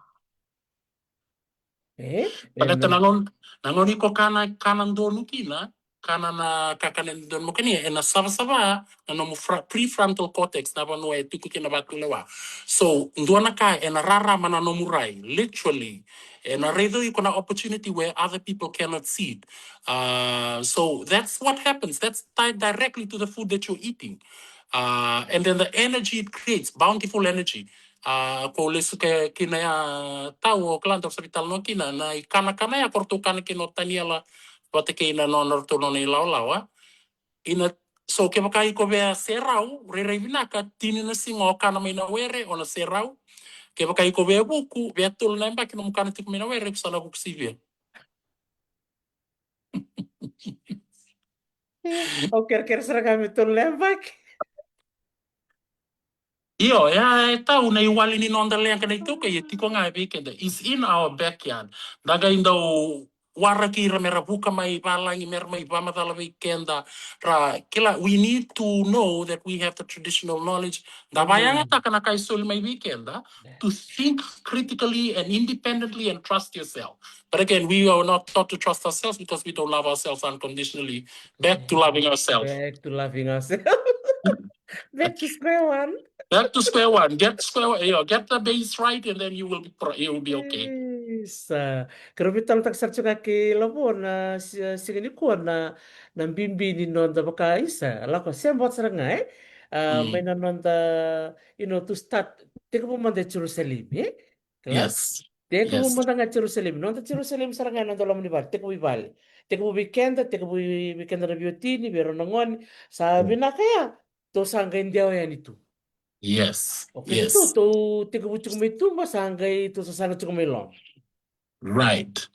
E, baleta na gauna, na gauna iko kana, kana donu kina, kana na kakana e donu mo kania, ena savasava na nomu fra- prefrontal cortex, na vanua e tiko kina vatulewa. So, dua na ka ena rarama na nomu rai, literally. Ena raica iko na opportunity where other people cannot see it. Uh, so that's what happens. That's tied directly to the food that you're eating. Uh, and then the energy it creates, bountiful energy. A, ko lesu ke kina ya tau o kila dau sa veitalanoa kina na ikanakana ya ko ratou kana kina o Taniela vata kei na nona ratou nona ilawalawa. Ina, so kevaka iko via serau, rairai vinaka, tini na siga o kana mai na were, o na serau. Kevaka iko via vuku, via tolu na yabaki nomu kana tiko mai na were, iko sa na vuku sivia. Au kerekere sara ga me tolu na yabaki. Io, e a, e tau na iwali ni noda leqa na iTaukei, e tiko ga vei keda. Is in our backyard. Da qai dau waraki ira me ra vuka mai valagi, me ra mai vamacala vei keda. Ra kila, we need to know that we have the traditional knowledge. Da vayagataka na ka e soli mai vei keda, to think critically and independently and trust yourself. But again, we are not taught to trust ourselves because we don't love ourselves unconditionally. Back to loving ourselves. Back to loving ourselves. Back to square one. Back to square one. Get square one. You know, get the base right, and then you will be pro- you will be okay. Isa. Keirau veitalanoataka sara tiko ga kei Lavo na si- siga nikua na na bibi ni noda vaka isa lako sema vata sara ga e. Ah, mai na noda, you know, to start, tekivu mada e Jerusalemi e. Kila? Yes. Tekivu Yes. mada ga e Jerusalemi. Noda Jerusalemi sara ga e noda loma ni vale. Tekivu i vale. Tekivu vei keda, tekivu vei vei keda na veiwatini, vei rau na gone. Sa vinaka ya. Tou sa qai dewa yani tu. Yes. Okay, yes. Tou tekivu tiko mai tuba, sa qai tou sa saga tiko mai loma. Right.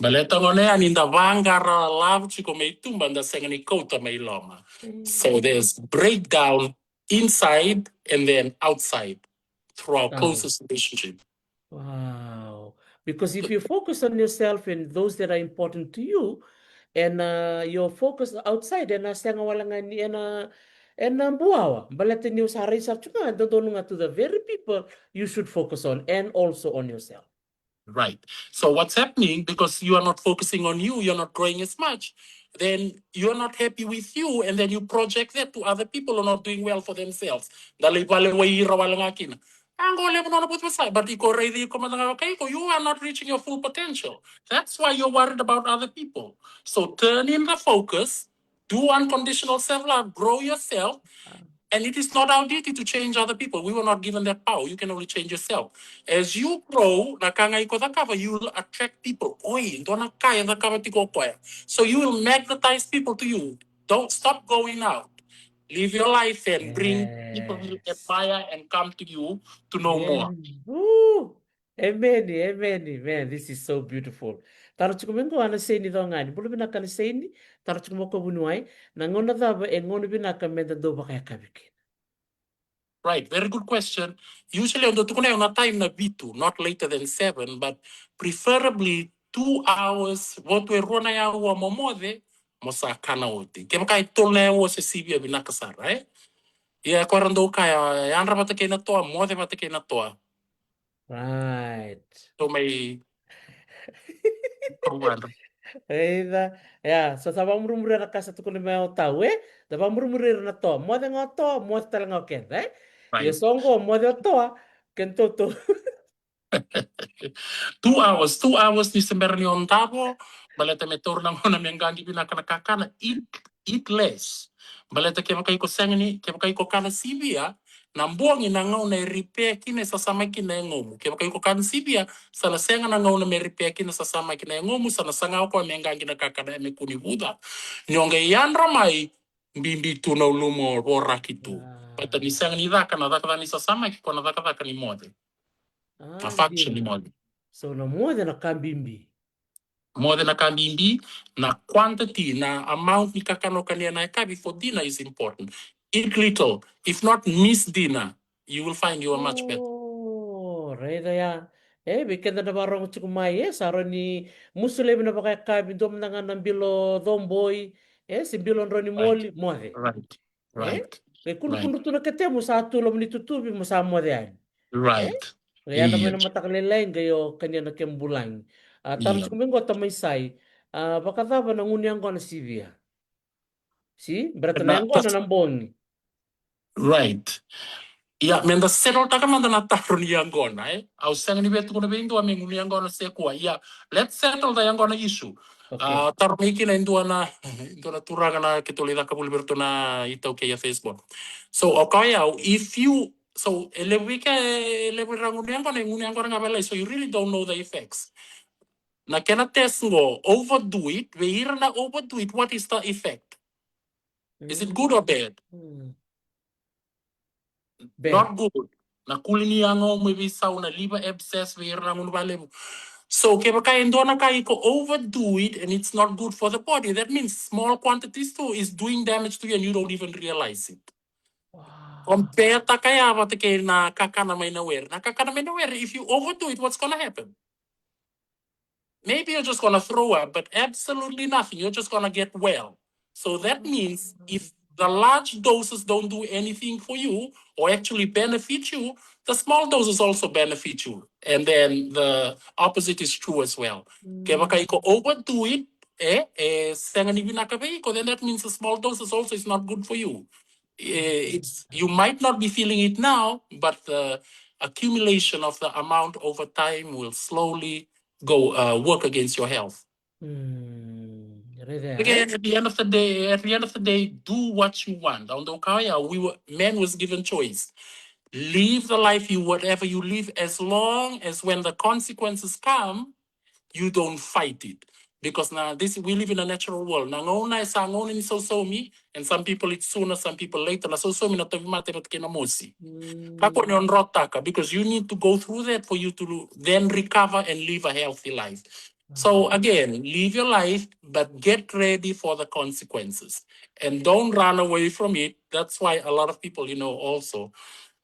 Baleta gona ya ni da vaqara love tiko mai tuba, da sega ni kauta mai loma. So there's breakdown inside and then outside through our closest relationship. Wow. Because if you focus on yourself and those that are important to you, and uh, your focus outside, ena sega wale ga ni ena ena buawa. Baleta ni o sa rai sara tu ga, dodonu ga to the very people you should focus on and also on yourself. Right. So what's happening, because you are not focusing on you, you're not growing as much, then you're not happy with you, and then you project that to other people who are not doing well for themselves. Da lai vale wai ira wale ga kina. A qo levu nona butu vasa, but iko raici iko mada ga vaka iko, you are not reaching your full potential. That's why you're worried about other people. So turn in the focus, do unconditional self-love, grow yourself, and it is not our duty to change other people. We were not given that power. You can only change yourself. As you grow, na ka ga iko cakava, you will attract people. Oi, dua na ka e cakava tiko o koya. So you will magnetize people to you. Don't stop going out. Live your life and bring people who admire and come to you to know more. Woo! Emeni, emeni. Man, this is so beautiful. Taro tiko mai qo Anaseini Cogani. Bula vinaka Anaseini. Taro tiko mai ko vuniwai. Na gauna cava e gauna vinaka meda dau vakayakavi kina? Right, very good question. Usually au dau tukuna au na time na vitu, not later than seven, but preferably two hours, votu e rua na yaua mo moce, mo sa kana oti. Kevaka e tolu na yaua se sivia vinaka sara, e? Ia ko era dau kaya, yadra vata kei na toa, moce vata kei na toa. Right. So mai Eita. Ia, so sa vakamurimuria na ka sa tukuna mai o tau, e? Da vakamurimuria na toa. Moce ga o toa, moce tale ga o keda, e? Ia so qo, moce o toa, kena toto. Two hours, two hours ni se bera ni o davo, baleta me taura na gauna me qaqi vinaka na kakana, eat, eat less. Baleta kevaka iko sega ni, kevaka iko kana sivia, na bogi na gauna e repair kina, e sasamaki na yagomu. Kevaka iko kana sivia, sa na sega na gauna me repair kina, sasamaki na yagomu, sa na saga o koya me qaqi na kakana, me kua ni vuca. Ni o qai yadra mai, bibi tu na ulumu, o voraki tu. Baleta ni sega ni caka na cakacaka ni sasamaki, ko na cakacaka ni moce. Na function ni moce. So na moce na ka bibi. Moce na ka bibi, na quantity, na amount ni kakana o kania na yakavi for dinner is important. Eat little. If not, miss dinner. You will find you are much better. Oh, raica ya. E, vei keda na vakarogo tiko mai, e, sa rawa ni musu laivi na vakayakavi, dua mada ga na bilo coboi, e, se bilo drau ni moli, moce. Right. Right. Qai kudrukudru tu na ketemu, sa tu loma ni tutuvi, mo sa moce yani. Right. Qai yadra mai na mataka lailai, qai o kania na kemu vulagi. A, taro tiko mai qo tamai Sai. A, vakacava na gunu yaqona sivia? Si, baleta na yaqona na bogi. Right. Ia, meda settle taka mada na taro ni yaqona, e? Au sega ni via tukuna vei dua me gunu yaqona se kua. Ia, let's settle the yaqona issue. A, taro mai kina e dua na, e dua na turaga na keitou lai caka vuli vei iratou na iTaukei a Facebook. So, o koya, if you, so, e levu vei ke, e levu ira gunu yaqona, e gunu yaqona ga vakalailai, so you really don't know the effects. Na kena test qo, overdo it, vei ira na overdo it, what is the effect? Is it good or bad? Not good. Na kuli ni yagomu e veisau, na liver abscess, vei ira na gunu vakalevu. So kevaka e dua na ka iko overdo it and it's not good for the body, that means small quantities too is doing damage to you and you don't even realize it. Compare taka ya vata kei na kakana mai na were. Na kakana mai na were, if you overdo it, what's gonna happen? Maybe you're just going to throw up, but absolutely nothing. You're just going to get well. So that means if the large doses don't do anything for you or actually benefit you, the small doses also benefit you. And then the opposite is true as well. Kevaka iko overdo it, e, e sega ni vinaka vei iko, then that means the small doses also is not good for you. Eh, it's, you might not be feeling it now, but the accumulation of the amount over time will slowly go, uh, work against your health. Mm, right there. Again, at the end of the day, at the end of the day, do what you want. Au dau kaya, we were, man was given choice. Live the life you, whatever you live, as long as when the consequences come, you don't fight it. Because na this, we live in a natural world. Na gauna e sa gauna ni sausaumi, and some people it's sooner, some people later. Na sausaumi na tauvimate vata kei na mosi. Kakua ni o drotaka, because you need to go through that for you to then recover and live a healthy life. So again, live your life, but get ready for the consequences. And don't run away from it. That's why a lot of people, you know, also,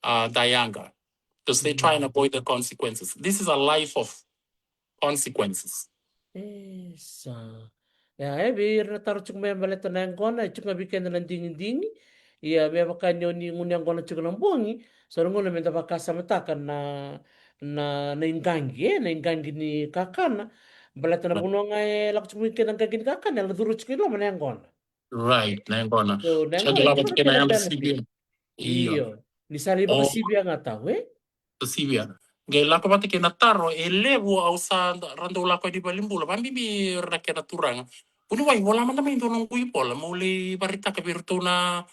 uh, die younger, because they try and avoid the consequences. This is a life of consequences. Isa. Ia, e vei ira na taro tiko mai baleta na yaqona, e tiko ga vei keda na digidigi. Ia, me vaka ni o ni gunu yaqona tiko na bogi, so na gauna meda vakasamataka na, na, na iqaqi, e, na iqaqi ni kakana. Baleta na vanua ga e lako tiko mai kina na iqaqi ni kakana, e lako curu tiko i loma na yaqona. Right, na yaqona. So, na yaqona, lako tiko na yadra sivia. Io. Ni sa lai vakasivia ga tau, e? Sa sivia. Qai lako vata kei na taro, e levu au sa ra dau lako yani valenibula, vabibi ira na kena turaga. Vuniwai, vola mada mai dua noqu ivola, meu lai vakaraitaka vei iratou na,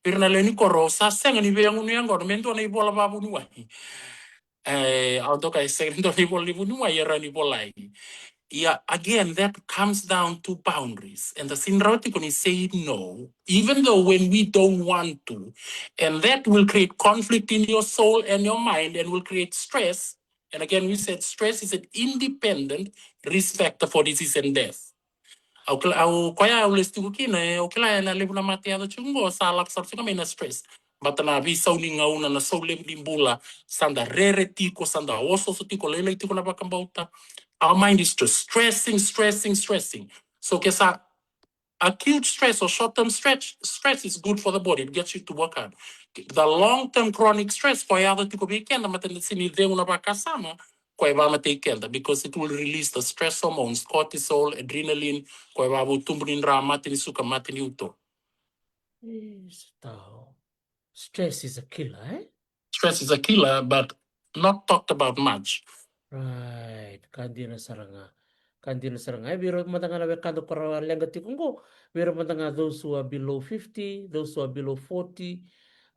vei ira na lewe ni koro, sa sega ni via gunu yaqona me dua na ivola vavuniwai. E, au doka e sega ni dua na ivola ni vuniwai e rawa ni volai. Ia, again, that comes down to boundaries. And the same route you gonna say no, even though when we don't want to. And that will create conflict in your soul and your mind and will create stress. And again, we said stress is an independent risk factor for disease and death. Au kila, au koya au lesu tiko kina, e, au kila ena levu na mate yaco tiko qo, sa lako sara tiko mai na stress. Baleta na veisau ni gauna, na sau levu ni bula, sa da rere tiko, sa da osooso tiko, lailai tiko na vakabauta. Our mind is just stressing, stressing, stressing. So ke sa acute stress or short-term stress, stress is good for the body. It gets you to work hard. The long-term chronic stress, koya yaco tiko vei keda, baleta na sega ni cegu na vakasama, koya e vamatei keda, because it will release the stress hormones, cortisol, adrenaline, koya e vavou tubu ni dra, mate ni suka, mate ni uto. Yes, tau. Stress is a killer, e? Stress is a killer, but not talked about much. Right. Ka dina sara ga. Ka dina sara ga. E vei ira mada ga na wekada ko ra leqa tiko qo, vei ira mada ga those who are below fifty, those who are below forty.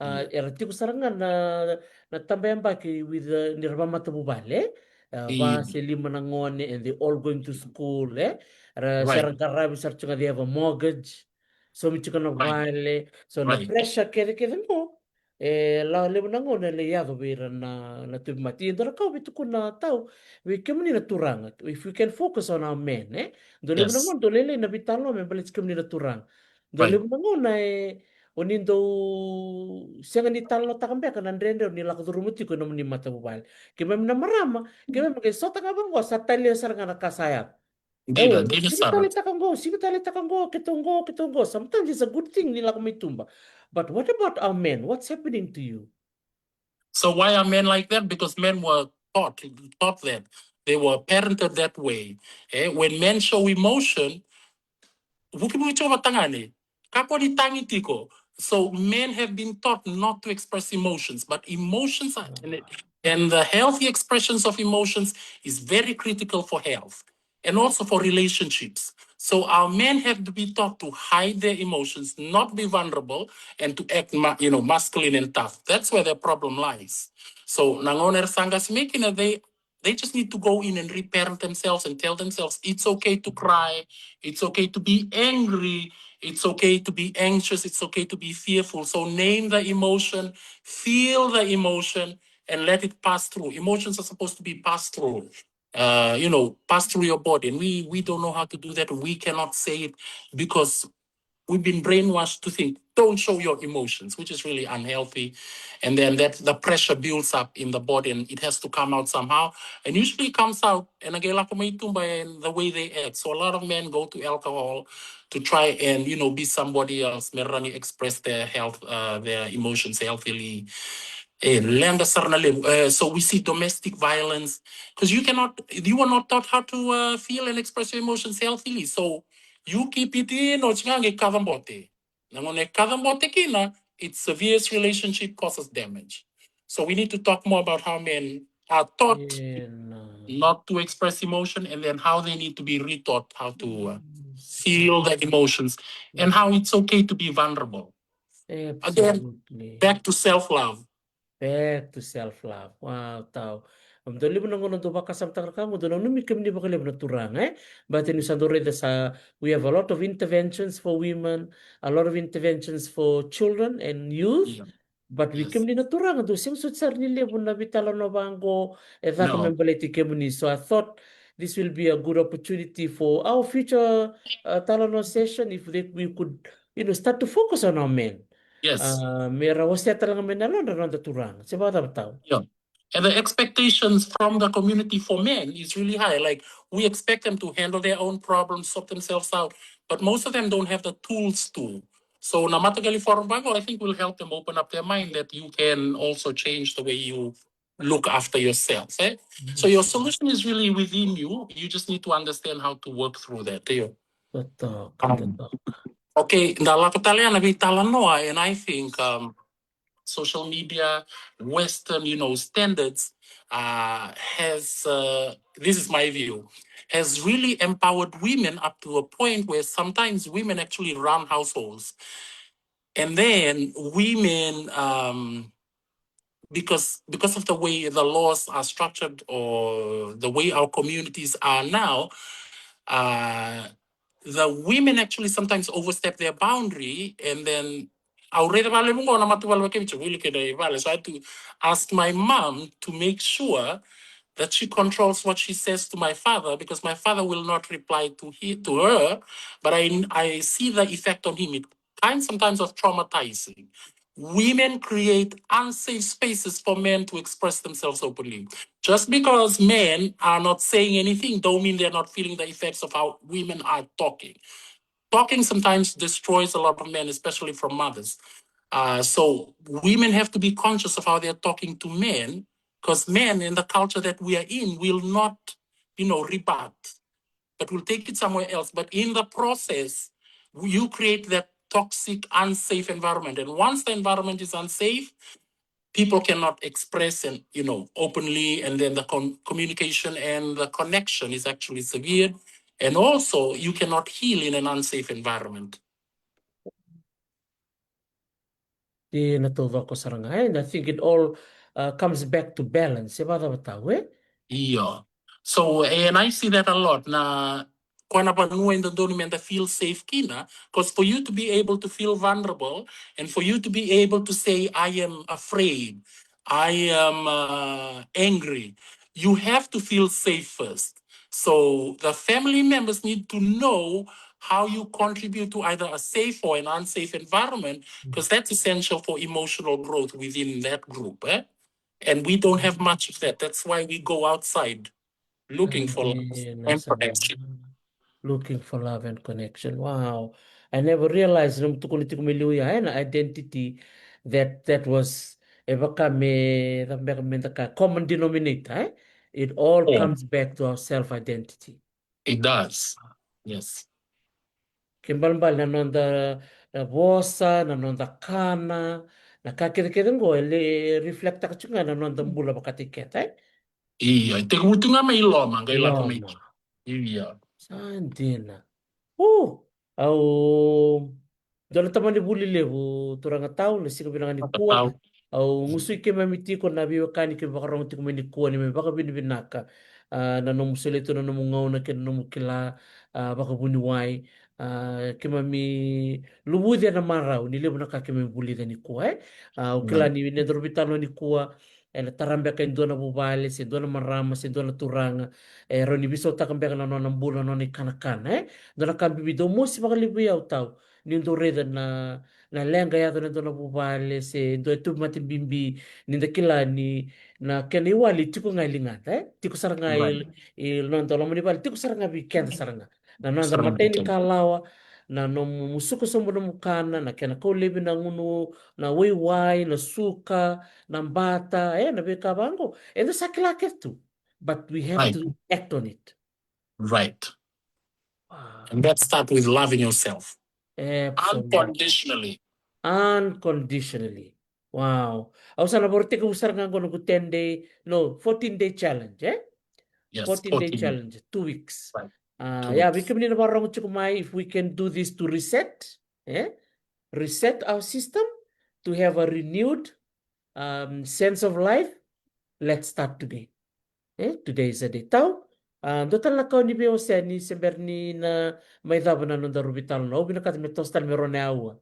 A, era tiko sara ga na, na tabayabaki with, uh, ni ra vamatavuvale, e? A, va se lima na gone and they all going to school, e? Ra, se ra qaravi sara tiko ga, they have a mortgage. Saumi tiko na vale. So na pressure kece kece qo, e, la levu na gauna e lai yaco vei ira na, na tauvimate. Ia dua na ka au via tukuna, tau, vei kemuni na turaga, if we can focus on our men, e? Dua levu na gauna dau lailai na veitalanoa me baleti kemuni na turaga. Dua levu na gauna, e, o ni dau sega ni talanoataka beka na dredre o ni lako curuma tiko ena nomuni matavuvale. Keimami na marama, keimami qai sota ga vaqo, sa talia sara ga na ka sa yaco. Dina, dina sara. Sega ni taleitaka qo, sega ni taleitaka qo, keitou qo, keitou qo. Sometimes it's a good thing ni lako mai tuba. But what about our men? What's happening to you? So why are men like that? Because men were taught, taught that. They were parented that way. E, when men show emotion, vukivuki tiko vata ga ni kakua ni tagi tiko. So men have been taught not to express emotions, but emotions are, and, and the healthy expressions of emotions is very critical for health and also for relationships. So our men have to be taught to hide their emotions, not be vulnerable, and to act ma-, you know, masculine and tough. That's where their problem lies. So na gauna era sa qasi mai kina, they they just need to go in and reparent themselves and tell themselves it's okay to cry, it's okay to be angry, it's okay to be anxious, it's okay to be fearful. So name the emotion, feel the emotion, and let it pass through. Emotions are supposed to be passed through, uh, you know, pass through your body. And we, we don't know how to do that. We cannot say it because we've been brainwashed to think, "Don't show your emotions," which is really unhealthy. And then that, the pressure builds up in the body and it has to come out somehow. And usually it comes out, and again, like my tumba and the way they act. So a lot of men go to alcohol to try and, you know, be somebody else, me rawa ni express their health, uh, their emotions healthily. E leqa sara na levu. Uh, so we see domestic violence because you cannot, you were not taught how to, uh, feel and express your emotions healthily. So you keep it in, o tiga qai kacabote. Na gauna e kacabote kina, it severes relationship, causes damage. So we need to talk more about how men are taught not to express emotion, and then how they need to be retaught how to, uh, feel the emotions, and how it's okay to be vulnerable. Again, back to self-love. Back to self-love. Wow, tau. Au dau levu na gauna dau vakasamataka na ka qo, dau nanumi kemuni vakalevu na turaga, e? But ni sa dau raica sa, we have a lot of interventions for women, a lot of interventions for children and youth. But vei kemuni na turaga, dau sega soti sara ni levu na veitalanoa vaqo e caka me baleti kemuni. So I thought this will be a good opportunity for our future, uh, talanoa session if they, we could, you know, start to focus on our men. Yes. Uh, me ra wasea tale ga mai na yalodra na noda turaga. Se vakacava tau? Yeah. And the expectations from the community for men is really high. Like, we expect them to handle their own problems, sort themselves out. But most of them don't have the tools to. So na mataqali forum vaqo, I think, will help them open up their mind that you can also change the way you look after yourself, eh? So your solution is really within you. You just need to understand how to work through that, io. Totoka, totoka. Okay, da lako tale na veitalanoa, and I think, um, social media, Western, you know, standards, uh, has, uh, this is my view, has really empowered women up to a point where sometimes women actually run households. And then women, um, because, because of the way the laws are structured or the way our communities are now, uh, the women actually sometimes overstep their boundary, and then au raica vakalevu qo na matavuvale vakaViti, wili keda i vale. So I had to ask my mom to make sure that she controls what she says to my father, because my father will not reply to he, to her, but I, I see the effect on him. It kind sometimes of traumatizing. Women create unsafe spaces for men to express themselves openly. Just because men are not saying anything, don't mean they're not feeling the effects of how women are talking. Talking sometimes destroys a lot of men, especially from mothers. Uh, so women have to be conscious of how they're talking to men, because men in the culture that we are in will not, you know, rebut, but will take it somewhere else. But in the process, you create that toxic, unsafe environment. And once the environment is unsafe, people cannot express and, you know, openly, and then the con-, communication and the connection is actually severed. And also, you cannot heal in an unsafe environment. Dina taucoko sara ga, eh? And I think it all, uh, comes back to balance. E vakacava tau, eh? Io. So, and I see that a lot. Na koya na vanua e dodonu me da feel safe kina, because for you to be able to feel vulnerable and for you to be able to say, "I am afraid, I am, uh, angry," you have to feel safe first. So the family members need to know how you contribute to either a safe or an unsafe environment, because that's essential for emotional growth within that group, eh? And we don't have much of that. That's why we go outside looking for love and connection. Looking for love and connection. Wow. I never realized, nomu tukuna tiko mai liu ya, eh, na identity that, that was, e vaka me, cava beka me da kaya, common denominator, eh? It all comes back to our self-identity. It does. Yes. Kena ibalebale na noda, na vosa, na noda kana, na ka kecekece qo, e lai reflectaka tiko ga na noda bula vakataki keda, eh? Io, e tekivu tu ga mai loma, qai lako mai. Io. Sa dina. Uh, au dua na tamani vuli levu, turaga tau, na siga vinaka nikua. Au gusui keimami tiko na veiwekani keimami vakarorogo tiko mai nikua, ni mai vakavinavinaka. Ah, na nomu solia tu na nomu gauna kei na nomu kila, ah, vakavuniwai. Ah, keimami luvuci ena marau ni levu na ka keimami vulica nikua, eh? Ah, au kila ni na daru veitalanoa nikua, ena tara beka e dua na vuvale, se dua na marama, se dua na turaga, e rawa ni veisautaka beka na nona bula, na nona ikanakana, eh? Dua na ka bibi dau mosi vakalevu vei au tau, Ni dou raica na, na leqa e yaco ena dua na vuvale se dua e tauvimate bibi, ni da kila ni na kena iwali tiko ga e ligada, e? Tiko sara ga i, i noda loma ni vale, tiko sara ga vei keda sara ga. Na noda matai ni kalawa, na nomu musuka sobu nomu kana, na kena kau laivi na gunu, na waiwai, na suka, na bata, e, na veika vaqo. Eda sa kila kece tu. But we have to act on it. Right. And that start with loving yourself. Unconditionally. Unconditionally. Wow. Au sa na voro tekivu sara ga qo noqu ten day, no, fourteen day challenge, e? Yes, fourteen day challenge, two weeks. Right. Uh, yeah, we can vakarorogo tiko mai if we can do this to reset, e? Reset our system, to have a renewed um, sense of life. Let's start today. E, today is a day. Tau, a, dua tale na ka o ni via wasea ni se bera ni na mai cava na noda ruvi talo na, au vinakata me toso tale me rua na aua.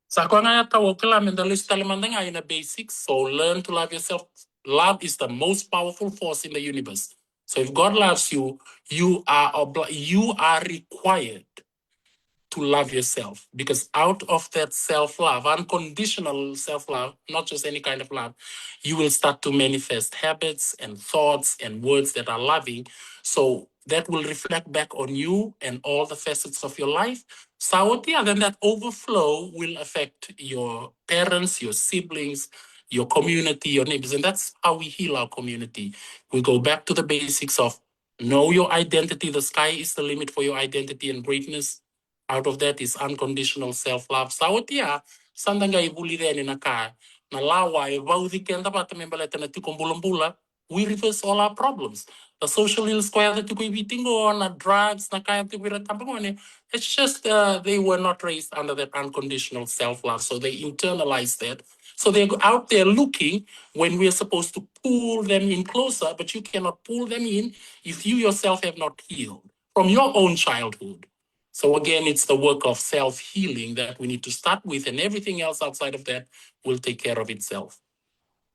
Sa koya ga ya tau, au kila me da lesu tale mada ga ina basics. So learn to love yourself. Love is the most powerful force in the universe. So if God loves you, you are obli- you are required to love yourself, because out of that self-love, unconditional self-love, not just any kind of love, you will start to manifest habits and thoughts and words that are loving. So that will reflect back on you and all the facets of your life. Sa oti ya, then that overflow will affect your parents, your siblings, your community, your neighbors. And that's how we heal our community. We go back to the basics of know your identity. The sky is the limit for your identity and greatness. Out of that is unconditional self-love. Sa oti ya, sa da qai vulica yani na ka, na lawa e vauci keda vata me baleta na tiko bulabula. We reverse all our problems. The social ills koya e yaco tiko i Viti qo, na drugs, na ka e yaco tiko vei ira na tabagone. It's just, uh, they were not raised under that unconditional self-love. So they internalize that. So they're out there looking when we are supposed to pull them in closer, but you cannot pull them in if you yourself have not healed from your own childhood. So again, it's the work of self-healing that we need to start with, and everything else outside of that will take care of itself.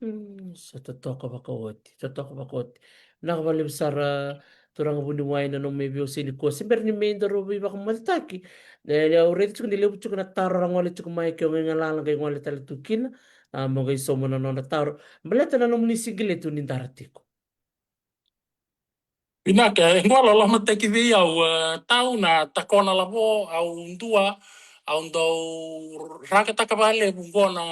Mm, sa totoka vakaoti, totoka vakaoti. Vinaka vakalevu sara, turaga vuniwai, na nomu mai veiwasei nikua. Se bera ni mai daru veivakamacataki, e, au raica tiko ni levu tiko na taro ra gole tiko mai, ke o qai galala qai gole tale tu kina, a, mo qai sauma na nona taro. Baleta na nomuni sigileti o ni dara tiko. Vinaka, e qo lolomataki vei au, e, tau na takona lavo, au dua, au dau rakataka vakalevu qo na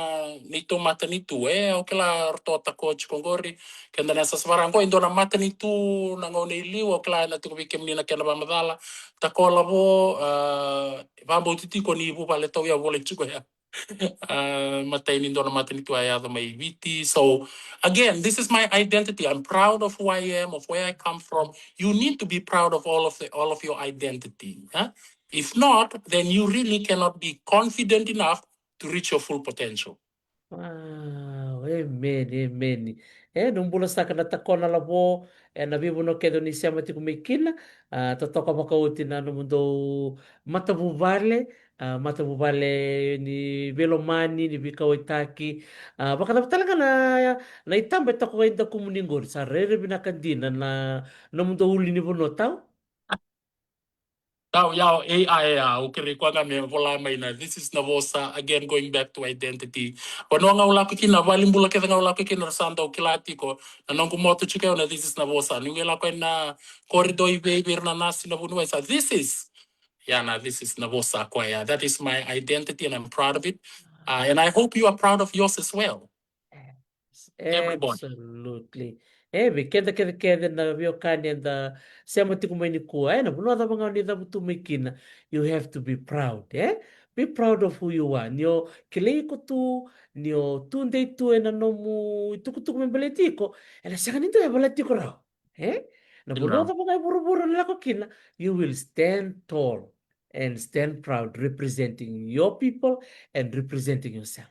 neitou matanitu, e, au kila ratou a tako tiko qori, keda na sasavara qo e dua na matanitu na gauna i liu, au kila na tiko vei kemuni na kena vakamacala, tako lavo, e, vakabauti tiko ni vuvale tau ya volai tiko ya. A, matai ni dua na matanitu a yaco mai Viti. So again, this is my identity. I'm proud of who I am, of where I come from. You need to be proud of all of the, all of your identity, huh? If not, then you really cannot be confident enough to reach your full potential. Wow, amen, amen. E, nomu bula saka na takona lavo, e, na veivanua kece o ni sema tiko mai kina, a, totoka vakaoti na nomudou matavuvale, a, matavuvale ni veilomani, ni veikauwaitaki, a, vakacava tale ga na, na itaba e toka ga i dakumuni qori, sa rairai vinaka dina na nomudou ulunivanua tau. Tau, ia, e, a, e, a, au kerei koya ga me vola mai na, this is Navosa, again, going back to identity. Vanua ga au lako kina, valenibula kece ga au lako kina, ra sa dau kila tiko na noqu moto tiko ya na this is Navosa. Niu qai lako ena corridor i vei, vei ira na nasi, na vuniwai, sa, this is, ia na, this is Navosa koya. That is my identity and I'm proud of it. Uh, and I hope you are proud of yours as well. Everybody. Absolutely. E, vei keda kece kece na veiwekani eda sema tiko mai nikua, e, na vanua cava ga o ni cavutu mai kina, you have to be proud, e? Be proud of who you are. Ni o kilai iko tu, ni o tudei tu ena nomu itukutuku me baleti iko, ena sega ni dua e baleti iko rawa, e? Na vanua cava ga e vuravura o ni lako kina, you will stand tall and stand proud representing your people and representing yourself.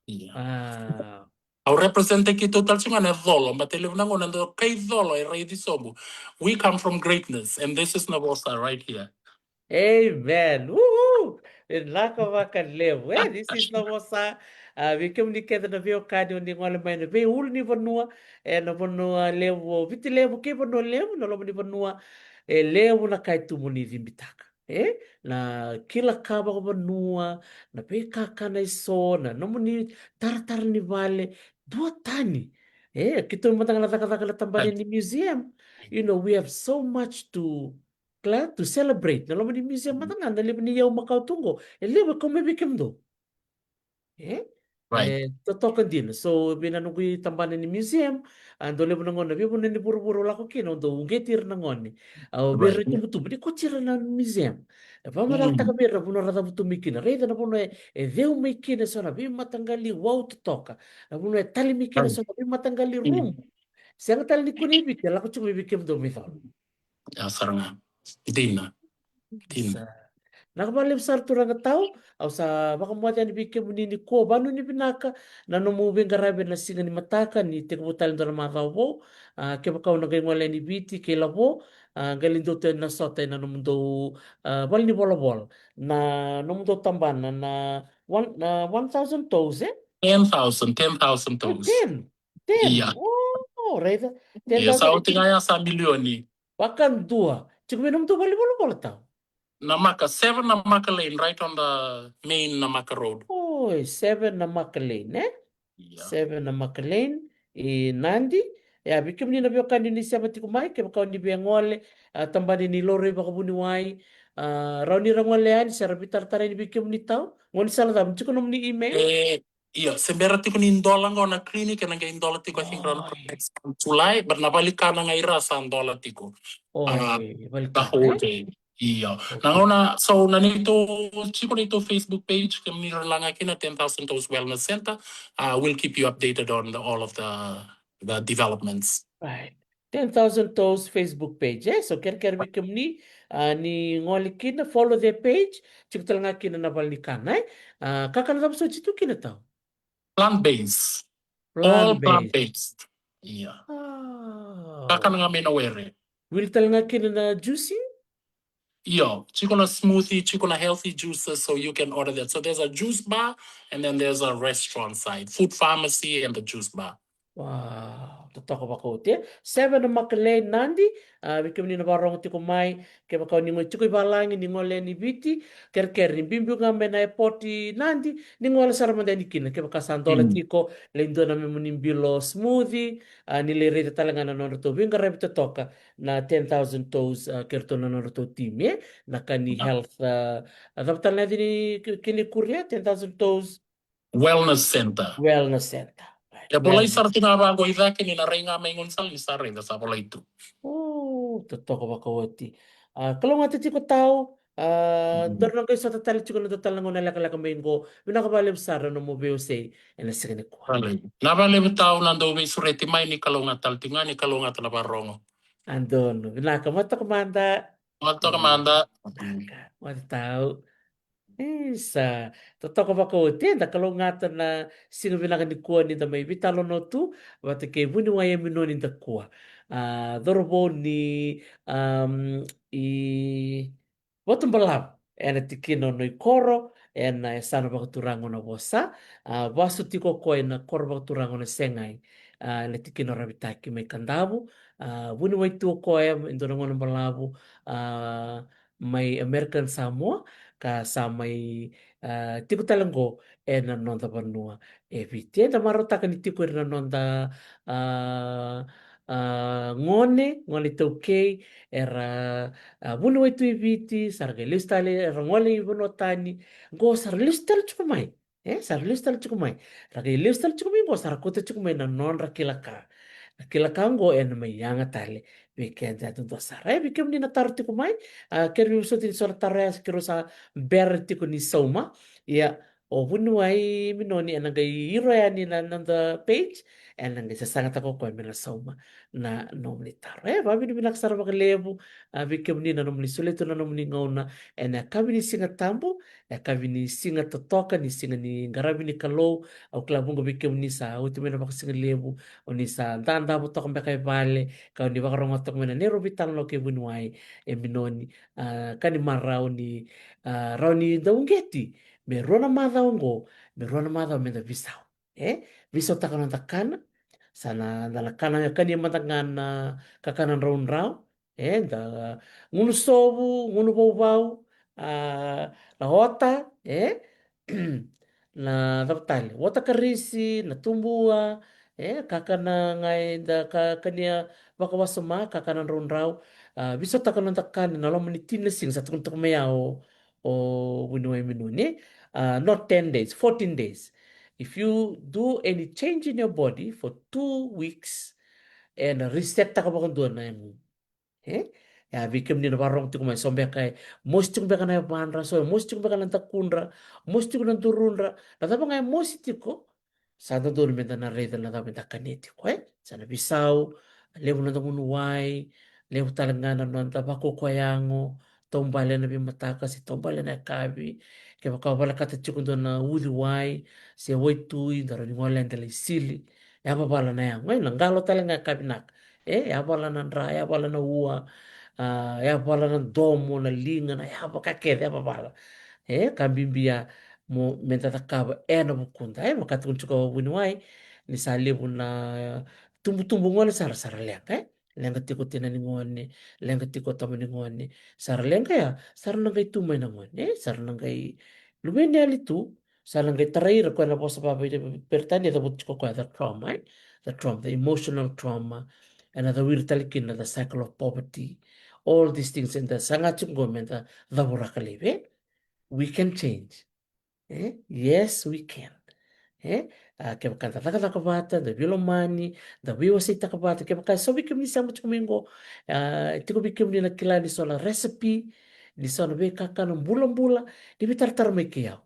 Ia. Au represent-taki keitou tale tiko ga na colo, baleta e levu na gauna dua kai colo e raici sobu. We come from greatness, and this is Navosa right here. Amen. Woohoo! Vinaka vakalevu. E, this is Navosa. A, vei kemuni kece na veiwekani o ni gole mai na veiulunivanua, e, na vanua levu o Viti Levu kei Vanua Levu, na loma ni vanua, e levu na ka e tu mo ni cibitaka. E, na kila ka vakavanua, na veikakana eso, na nomuni taratara ni vale, dua tani. E, keitou mada ga na cakacaka na tabana ni museum. You know, we have so much to, kila, to celebrate. Na loma ni museum mada ga, na levu ni iyau makawa tu qo, e levu e kau mai vei kemudou. E? Right. E totoka dina. So vei na noqu itabana ni museum, a, dau levu na gauna veivanua ni vuravura au lako kina, au dau uqeti ira na gone. Au vei ira na itubutubu, ni kauti ira na museum. E vakamacalataka vei ira na vanua ra cavutu mai kina. Raica na vanua e, e ceu mai kina eso na veimataqali wau totoka. Na vanua e tali mai kina eso na veimataqali rumu. Sega tale ni kune i Viti, e lako tiko mai vei kemudou mai colo. Ya, sara ga. Dina. Dina. Sa. Vinaka vakalevu sara turaga Tau, au sa vakamoce yani vei kemuni nikua, vanua ni vinaka, na nomu veiqaravi ena siga ni mataka, ni tekivu tale dua na macawa vou, a, kevaka au na qai gole yani Viti kei Lavo, a, qai lai dou tu yani na sota ena nomudou, a, vale ni volavola. Na nomudou tabana, na one, na one thousand toes, e? Ten thousand, ten thousand toes. Ten. Ten. Ia. O, raica. Ia, sa oti ga ya sa milioni. Vakadua. Tiko vei nomudou vale ni volavola Tau? Namaka, seven Namaka Lane, right on the main Namaka Road. Oi, seven Namaka Lane, e? Ia. Seven Namaka Lane, e Nadi. Ia, vei kemuni na veiwekani ni sema tiko mai, kevaka o ni via gole, a, tabana ni laurai vakavuniwai, a, rawa ni ra gole yani, se ra veitaratara yani vei kemuni Tau. Gaunisala cava, tiko nomuni email? E, Io, se bera tiko ni dola qo na clinic, ena qai dola tiko, I think, around next month, July, but na valenikana ga ira sa dola tiko. Oi, a, valenikana, the whole day. Io. Okay. Na gauna, so na neitou, tiko neitou Facebook page, kemuni ra laga kina Ten Thousand Toes Wellness Center. Uh, we'll keep you updated on the, all of the, the developments. Right. Ten Thousand Toes Facebook page, e? So kerekere vei kemuni, a, ni gole kina, follow their page, tiko tale ga kina na valenikana, e? A, kakana cava soti tu kina Tau? Plant based. All plant based. Ia. Kakana ga mai na were. Wili tale ga kina na juice? Io, tiko na smoothie, tiko na healthy juices, so you can order that. So there's a juice bar, and then there's a restaurant side, food pharmacy and the juice bar. Wow, totoka vakaoti, e? Seven Namaka Lane Nadi, a, vei kemuni na vakarogo tiko mai, kevaka o ni gole tiko i valagi, ni gole yani Viti, kerekere ni biubiu ga mai na airport i Nadi, ni gole sara mada yani kina, kevaka sa dola tiko, lai dua na nomuni bilo smoothie, a, ni lai raica tale ga na nodratou veiqaravi totoka, na Ten Thousand Toes, a, kei ratou na nodratou timi, e? Na ka ni health, a, a cava tale na yaca ni ki-, kena ikuri, Ten Thousand Toes Wellness Center. Wellness Center. Right. E volai sara tu ga vaqo i cake, ni na rai ga mai gaunisala ni sa rai, da sa volai tu. O, totoka vakaoti. A, kalougata tiko Tau, a, daru na qai sota tale tiko ena dua tale na gauna lekaleka mai qo. Vinaka vakalevu sara na nomu veiwasei ena siga nikua. Vinaka vakalevu Tau na dau veisureti mai, ni kalougata tale tiko ga, ni kalougata na vakarogo. A donu, vinaka, moce toka mada. Moce toka mada. Vinaka, moce Tau. Isa, totoka vakaoti, eda kalougata na siga vinaka nikua ni da mai veitalanoa tu vata kei vuniwai Eminoni Dakua. A, cauravou ni, am, i Vatubalavu, ena tikina o Noikoro, ena yasana vakaturaga o Navosa, a, vasu tiko o koya ena koro vakaturaga o Nasegai, a, ena tikina o Raveitaki mai Kadavu, a, vuniwai tu o koya, e dua na gone balavu, a, mai American Samoa, ka sa mai, a, tiko tale qo ena noda vanua e Viti. Eda marautaka ni tiko ira na noda, a, a, gone, gone iTaukei, era, a, vuniwai tu i Viti, sa ra qai lesu tale, era gole i vanua tani, qo sa ra lesu tale tiko mai. E, sa ra lesu tale tiko mai. Ra qai lesu tale tiko mai qo, sa ra kauta tiko mai na nodra kila ka. Na kila ka qo ena mai yaga tale vei keda yadudua sara. E, vei kemuni na taro tiko mai, a, keirau vosoti ni so na taro ya keirau sa bera tiko ni sauma. Ia, o vuniwai Eminoni ena qai iro yani na noda page, ena qai sasagataka o koya me na sauma na nomuni taro. E, vakavinavinaka sara vakalevu, a, vei kemuni na nomuni solia tu na nomuni gauna ena yakavi ni Siga Tabu, yakavi ni siga totoka, ni siga ni qaravi ni Kalou. Au kila vuqa vei kemuni sa oti mai na vakasigalevu, o ni sa dadavo toka beka e vale, ka o ni vakarogoca toka mai na neirau veitalanoa kei vuniwai Eminoni, a, ka ni marau ni, a, rawa ni da uqeti me rua na macawa oqo, me rua na macawa me da veisau. E, veisautaka na noda kana, sa na, da na kana, kania mada ga na kakana draudrau, e, da gunu sovu, gunu vauvau, a, na ota, e? Na cava tale, ota karisi, na tubua, e? Kakana ga eda ka, kania vakawasoma, kakana draudrau, a, veisautaka na noda kana ena loma ni tini na siga, sa tukuna toka mai ya o, o vuniwai Minoni, e? A, not ten days, fourteen days. If you do any change in your body for two weeks, ena reset taka vakadua na yagomu. E? Ia vei kemuni na vakarorogo tiko mai, so beka e mosi tiko beka na yavadra, so e mosi tiko beka na dakudra, mosi tiko na durudra, na cava ga e mosi tiko, sa dodonu meda na raica na cava meda kania tiko, e? Sa na veisau, levu na noda gunu wai, levu tale ga na noda vakaukauwa yago, taubale ena veimataka se taubale ena yakavi. Kevaka o volekata tiko dua na uciwai se waitui, da rawa ni gole eda lai sili. Yavavala na yago, e, na qalo tale ga ka vinaka. E, yavala na dra, yavala na ua, a, yavala na domo, na liga, na yava ka kece, yavavala. E, ka bibi ya mo, meda cakava ena vukuda, e, vaka tukuna tiko o vuniwai, ni sa levu na tubutubu gone sara, sa ra leqa, e? Leqa tiko tina ni gone, leqa tiko tama ni gone, sa ra leqa ya, sa ra na qai tu mai na gone, e? Sa ra na qai luveni yali tu, sa ra na qai tarai ira, koya na vosa vakaperitania e cavuti tiko koya the trauma, e? The trauma, the emotional trauma, ena cawiri tale kina the cycle of poverty, all these things, eda saga tiko qo meda cavuraka laivi, e? We can change. E? Yes, we can. E? A, kevaka da cakacaka vata, da veilomani, da veiwaseitaka vata, kevaka e so vei kemuni sema tiko mai qo, a, e tiko vei kemuni na kila ni so na recipe, ni so na veikakana bulabula, ni veitaratara mai kei au.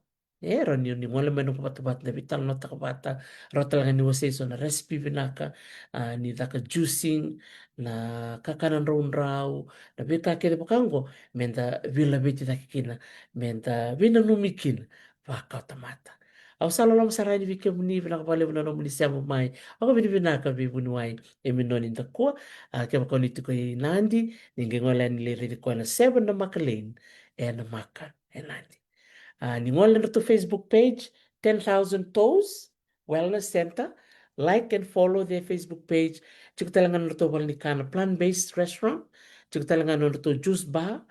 E, rawa ni, ni gole mai noqu vatavata, da veitalanoataka vata, rawa tale ga ni wasei so na recipe vinaka, a, ni caka juicing, na kakana draudrau, na veika kece vaka oqo, meda veilaveti cake kina, meda veinanumi kina, vakaotamata. Au sa loloma sara yani vei kemuni, vinaka vakalevu na nomuni sema mai, vakavinavinaka vei vuniwai Eminoni Dakua, a, kevaka o ni tiko i Nadi, ni qai gole yani lai raici koya na seven Namaka Lane, e Namaka, e Nadi. A, ni gole na nodratou Facebook page, Ten Thousand Toes Wellness Center, like and follow their Facebook page. Tiko tale ga na nodratou valenikana, plant-based restaurant, tiko tale ga na nodratou juice bar,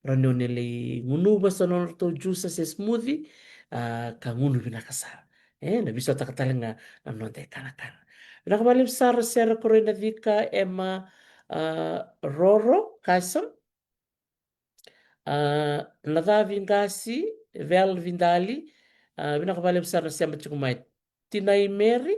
rawa ni o ni lai gunuva so na nodratou juice se smoothie, a, ka gunu vinaka sara. E, na veisautaka tale ga na noda ikanakana. Vinaka vakalevu sara Sera Koroinacika, Emma, a, Roro, Carson, a, Nacavi Qasi, Val Vidali, a, vinaka vakalevu sara na sema tiko mai. Tinai Mary,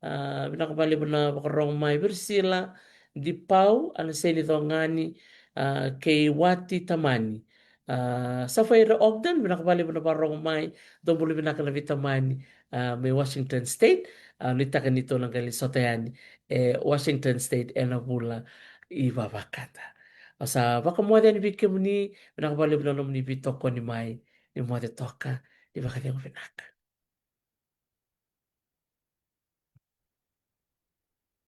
a, vinaka vakalevu na vakarorogo mai. Virisila Dipau, Anaseni Cogani, a, kei Wati Tamani. A, Safaira Ogden, vinaka vakalevu na vakarorogo mai. Dou bula vinaka na veitamani, a, mai Washington State. A, nuitaka ni tou na qai lai sota yani e Washington State ena vula i vavakada. Au sa vakamoce yani vei kemuni, vinaka vakalevu na nomuni veitokoni mai, ni moce toka, ni vakacegu vinaka.